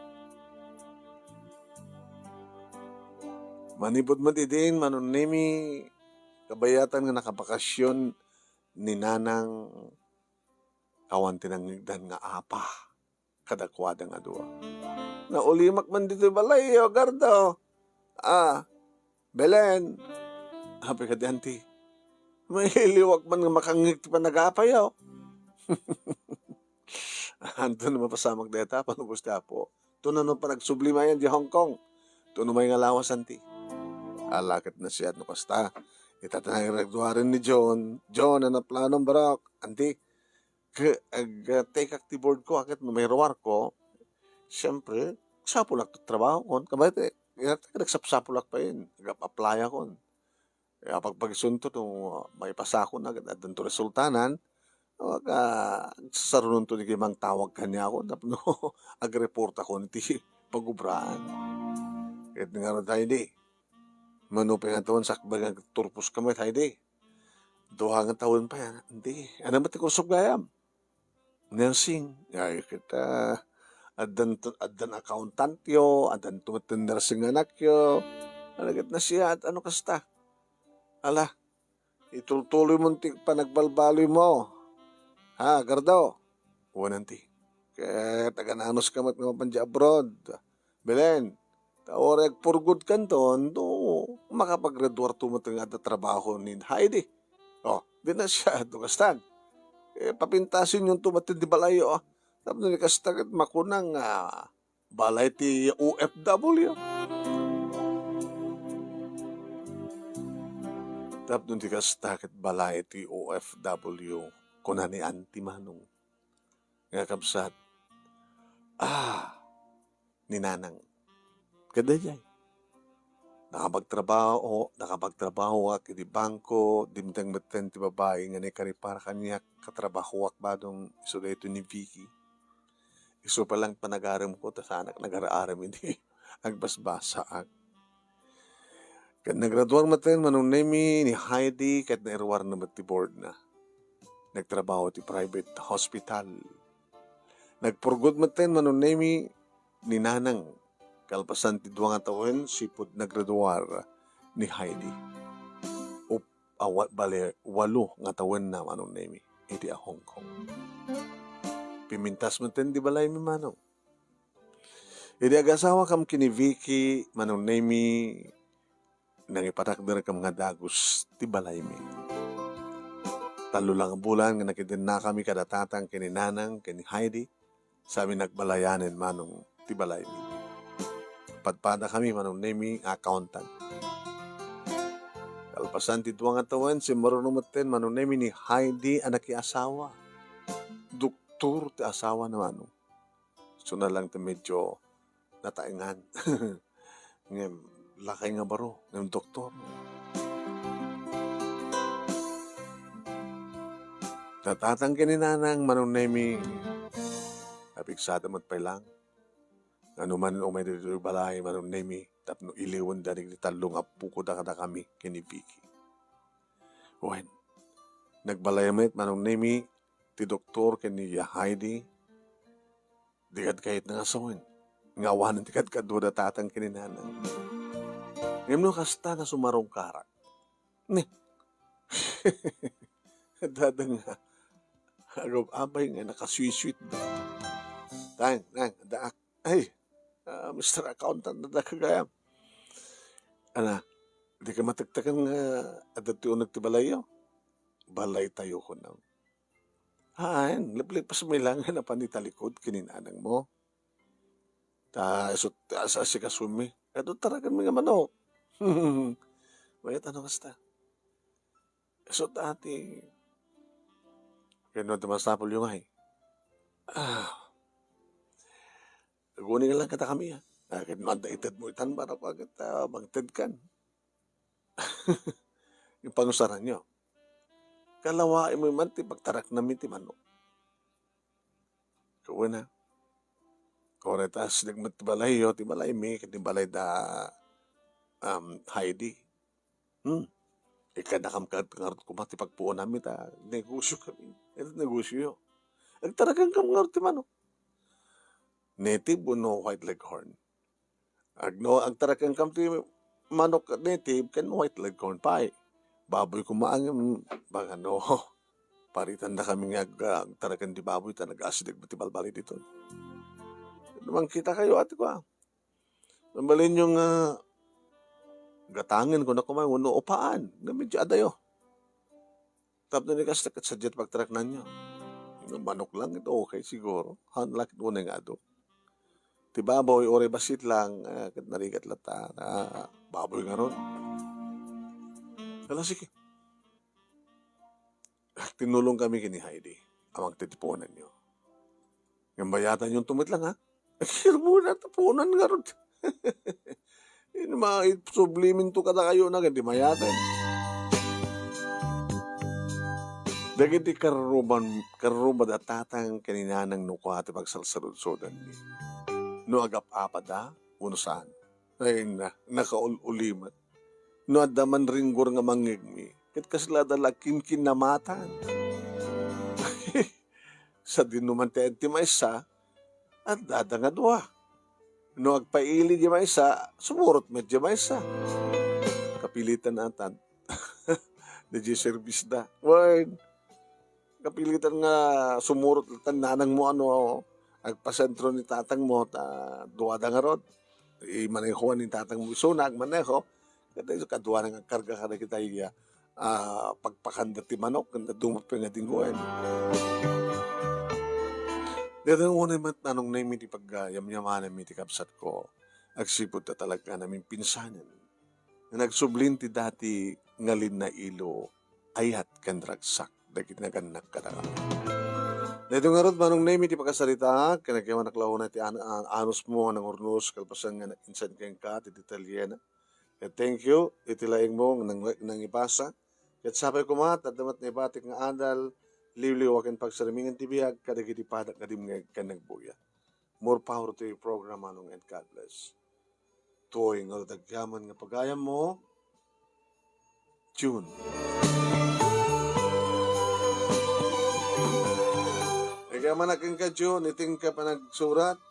Manipud met idin, Manong Nemi, kabayatan nga nakabakasion ni Nanang, awan ti nangngegdan nga apa kadakuada nga dua. Naulimak man ditoy balayyo, Gardo. Ah, Belen. Apay kadi, anti? Mailiwak man nga makangngeg ti panagapayo. Anto no mapasamak dayta, panubos ti Apo. Tuno no panagsubli mayen di Hong Kong. Tuno may nga lawas, anti. Ala ket nasiat no kasta. Ita ti nangiragduaren ni John. John, ano planom, barok? Anti, ke-, ag-, take ak ti board ko, aket no may ruar ko, siyempre, sapulak ti trabaho kon. Kabay ti, ita ti nagsapsapulak payen. Ag-apply akon. Apagpagisunto no maipasakon, ket addanto resultanan, agsasarononto ni Kimang tawag kaniakon tapno agreportakon iti pagubraan. Ket ngarud, Heidi, mano pay nga tawen sakbay nga agturposka met, Heidi? Dua nga tawen pay, anti? Ania met ti kursok gayam? Nursing. Ay, ket, addan, addan accountantyo, addan met ti nursing nga anakyo. Ala ket nasiat, ano kasta? Ala, itultuloy mon ti panagbalbaliwmo. Ha, Gardo? Wen, anti. Ket agananuska met nga mapan di abroad. Belen, ta uray agpurgod kanton, no makapaggraduarto met nga adda trabaho ni Heidi. Oh, di nasiat no kastan. Eh, papintasenyonto met ti balayyo, ah. Tapno di kasta ket makuna nga balay ti O F W. Tapno di kasta ket balay ti O F W, kuna ni Auntie Manong nga kabsat, ah, ni Nanang. Ket daydiay, nakapagtrabaho, nakapagtrabahoak iti bangko, dimteng metten ti babai nga naikaripar kaniak, katrabahoak badong isu daytoy ni Vicky. Isu pay lang panagaremko, ta saanak nagar-arem idi agbasbasaak. Ket nagraduar metten Manong Nemi ni Heidi ket nairuarna met ti boardna. Nagtrabaho ti private hospital. Nagpurgod metten, Manong Nemi, ni Nanang, kalpasan ti dua nga tawen, sipud naggraduar ni Heidi. Up-, awa-, bale, walo nga tawenna, Manong Nemi, idi a Hong Kong. Pimintas metten ti balaymi, Manong. Idi agasawakam ken ni Vicky, Manong Nemi, nangipatakderkam nga dagus ti balaymi. Tallo la nga bulan nga nakidennakami kada tatang ken ni Nanang ken ni Heidi, sami nagbalayanen, Manong, ti balaymi. Padpadakami, Manong Nemi, nga accountant. Kalpasan ti dua nga tawen, simmaruno metten, Manong Nemi, ni Heidi a nakiasawa. Doktor ti asawana, Manong. Suna lang ti medyo nataengan. Ngem, lakay nga baro, ngem doktor. Natatang ken ni Nanang, Manong Nemi, napigsada met pay lang. Ngano man umay ditoy balay, Manong Nemi, tapno iliwenda dagiti tallo nga appo kadakami ken ni Vicky. Wen, nagbalay met, Manong Nemi, ti doktor ken ni Heidi, di kadkayatna nga sawen nga awanen ti kadkadua da tatang ken ni Nanang. Ngem no kasta nga sumarungkarak, ne, dada nga agab-abay nga nakasweet-sweet da. Tang, nang, daak. Ay, ah, Mister Accountant, dada ka gayam. Ana, di ka matektekan nga adda ti uneg ti balayyo? Balaytayo, kunam. Haan, leplep a sumilangan a panitalikod ken ni nanangmo. Ta isu ti as-asikasumi. Adu taraganmi nga manok. Mayat, ano kasta? Isu ti ken no adda masapulyo ngay. Ah. Aguni nga lang kadakami, ah. Ah, ket no adda itedmo itan, para pa ket, ah, magtedkan. Ipangusaranyo. Kalawaem man ti pagtaraknami ti manok. Wen a. Uray ta asideg met ti balayyo, ti balaymi, ken ti balay da, um, Heidi. Hmm. Ikkanakam ket ngarud koma ti pagpuonanmi ta negosio kami. Iti negosio. Agtaragankam ngarud ti manok. Native wenno white leghorn? Agno, agtaragankam ti manok native ken white leghorn pay. Baboy koma ngem, bangano, paritandakami nga ag-, agtaragan ti baboy ta nagasideg ti balbali ditoy. No mangkitakayo, ati ko, ah. Mabalinyo nga gatangen, kuna koma, wenno upaan nga medyo adayo. Tapno ni kasta ket sadiay ti pagtaraknanyo. No manok lang ket okay siguro. Haan la ket unay nga adu. Ti baboy, uray bassit lang, ah, ket narigat latta. Ah, baboy ngarud. Ala, sige. Agtinnulongkami ken ni Heidi a mangtitiponanyo. Ngem bayatanyo met lang, ha? Sirbona ti puonan ngarud. Ino ma-, subliminto kadakayo na ket di mayaten. Dagiti karruban-, karrubada tatang ken ni nanang no kua ti pagsalsaludsodanmi. No agap-apada, wenno saan. Ay na, nakaul-ulimet. No adda man ringgor nga mangngegmi, ket kasla da la kinkinnamatan. Sadino man ti ayan ti maysa, addada nga dua. No agpaili di maysa, sumurot met di maysa. Kapilitan atan. Di di service da. Wen, kapilitan nga sumurot latta ni nanangmo, ano, agpasentro ni tatangmo, ta duada ngarud. Imanehoan ni tatangmo isuna, agmaneho. Ket isu kaduana nga karga kadagiti, ah, pagpakanda ti manok, ken dumot pay nga dingoen. Daytoy unay met, Nanong Nemi, ti pagyamyamanmi ti kabsatko. Agsipud ta talaga namin pinsanen. Nga nagsublin ti dati nga linnailo, ayat ken ragsak dagiti nagannak kadakami. Daytoy ngarud, Manong Nemi, ti pakasaritaak, ken agyamanak la unay ti an-, an-, anusmo nga nangurnos, kalpasan nga insan kenka ti detalyena. Ket thank you iti laingmo nga nang-, nangibasa. Ket sapay koma, ta adda met naibatik nga adal, liwliwa ken pagsarmingan ti biag kadagiti padak nga dimngeg ken nagbuya. More power to your program, Manong, and God bless. Toy nga rudagyaman nga pagayammo, June. Kayatna kenka, Jun, iti inka panagsurat,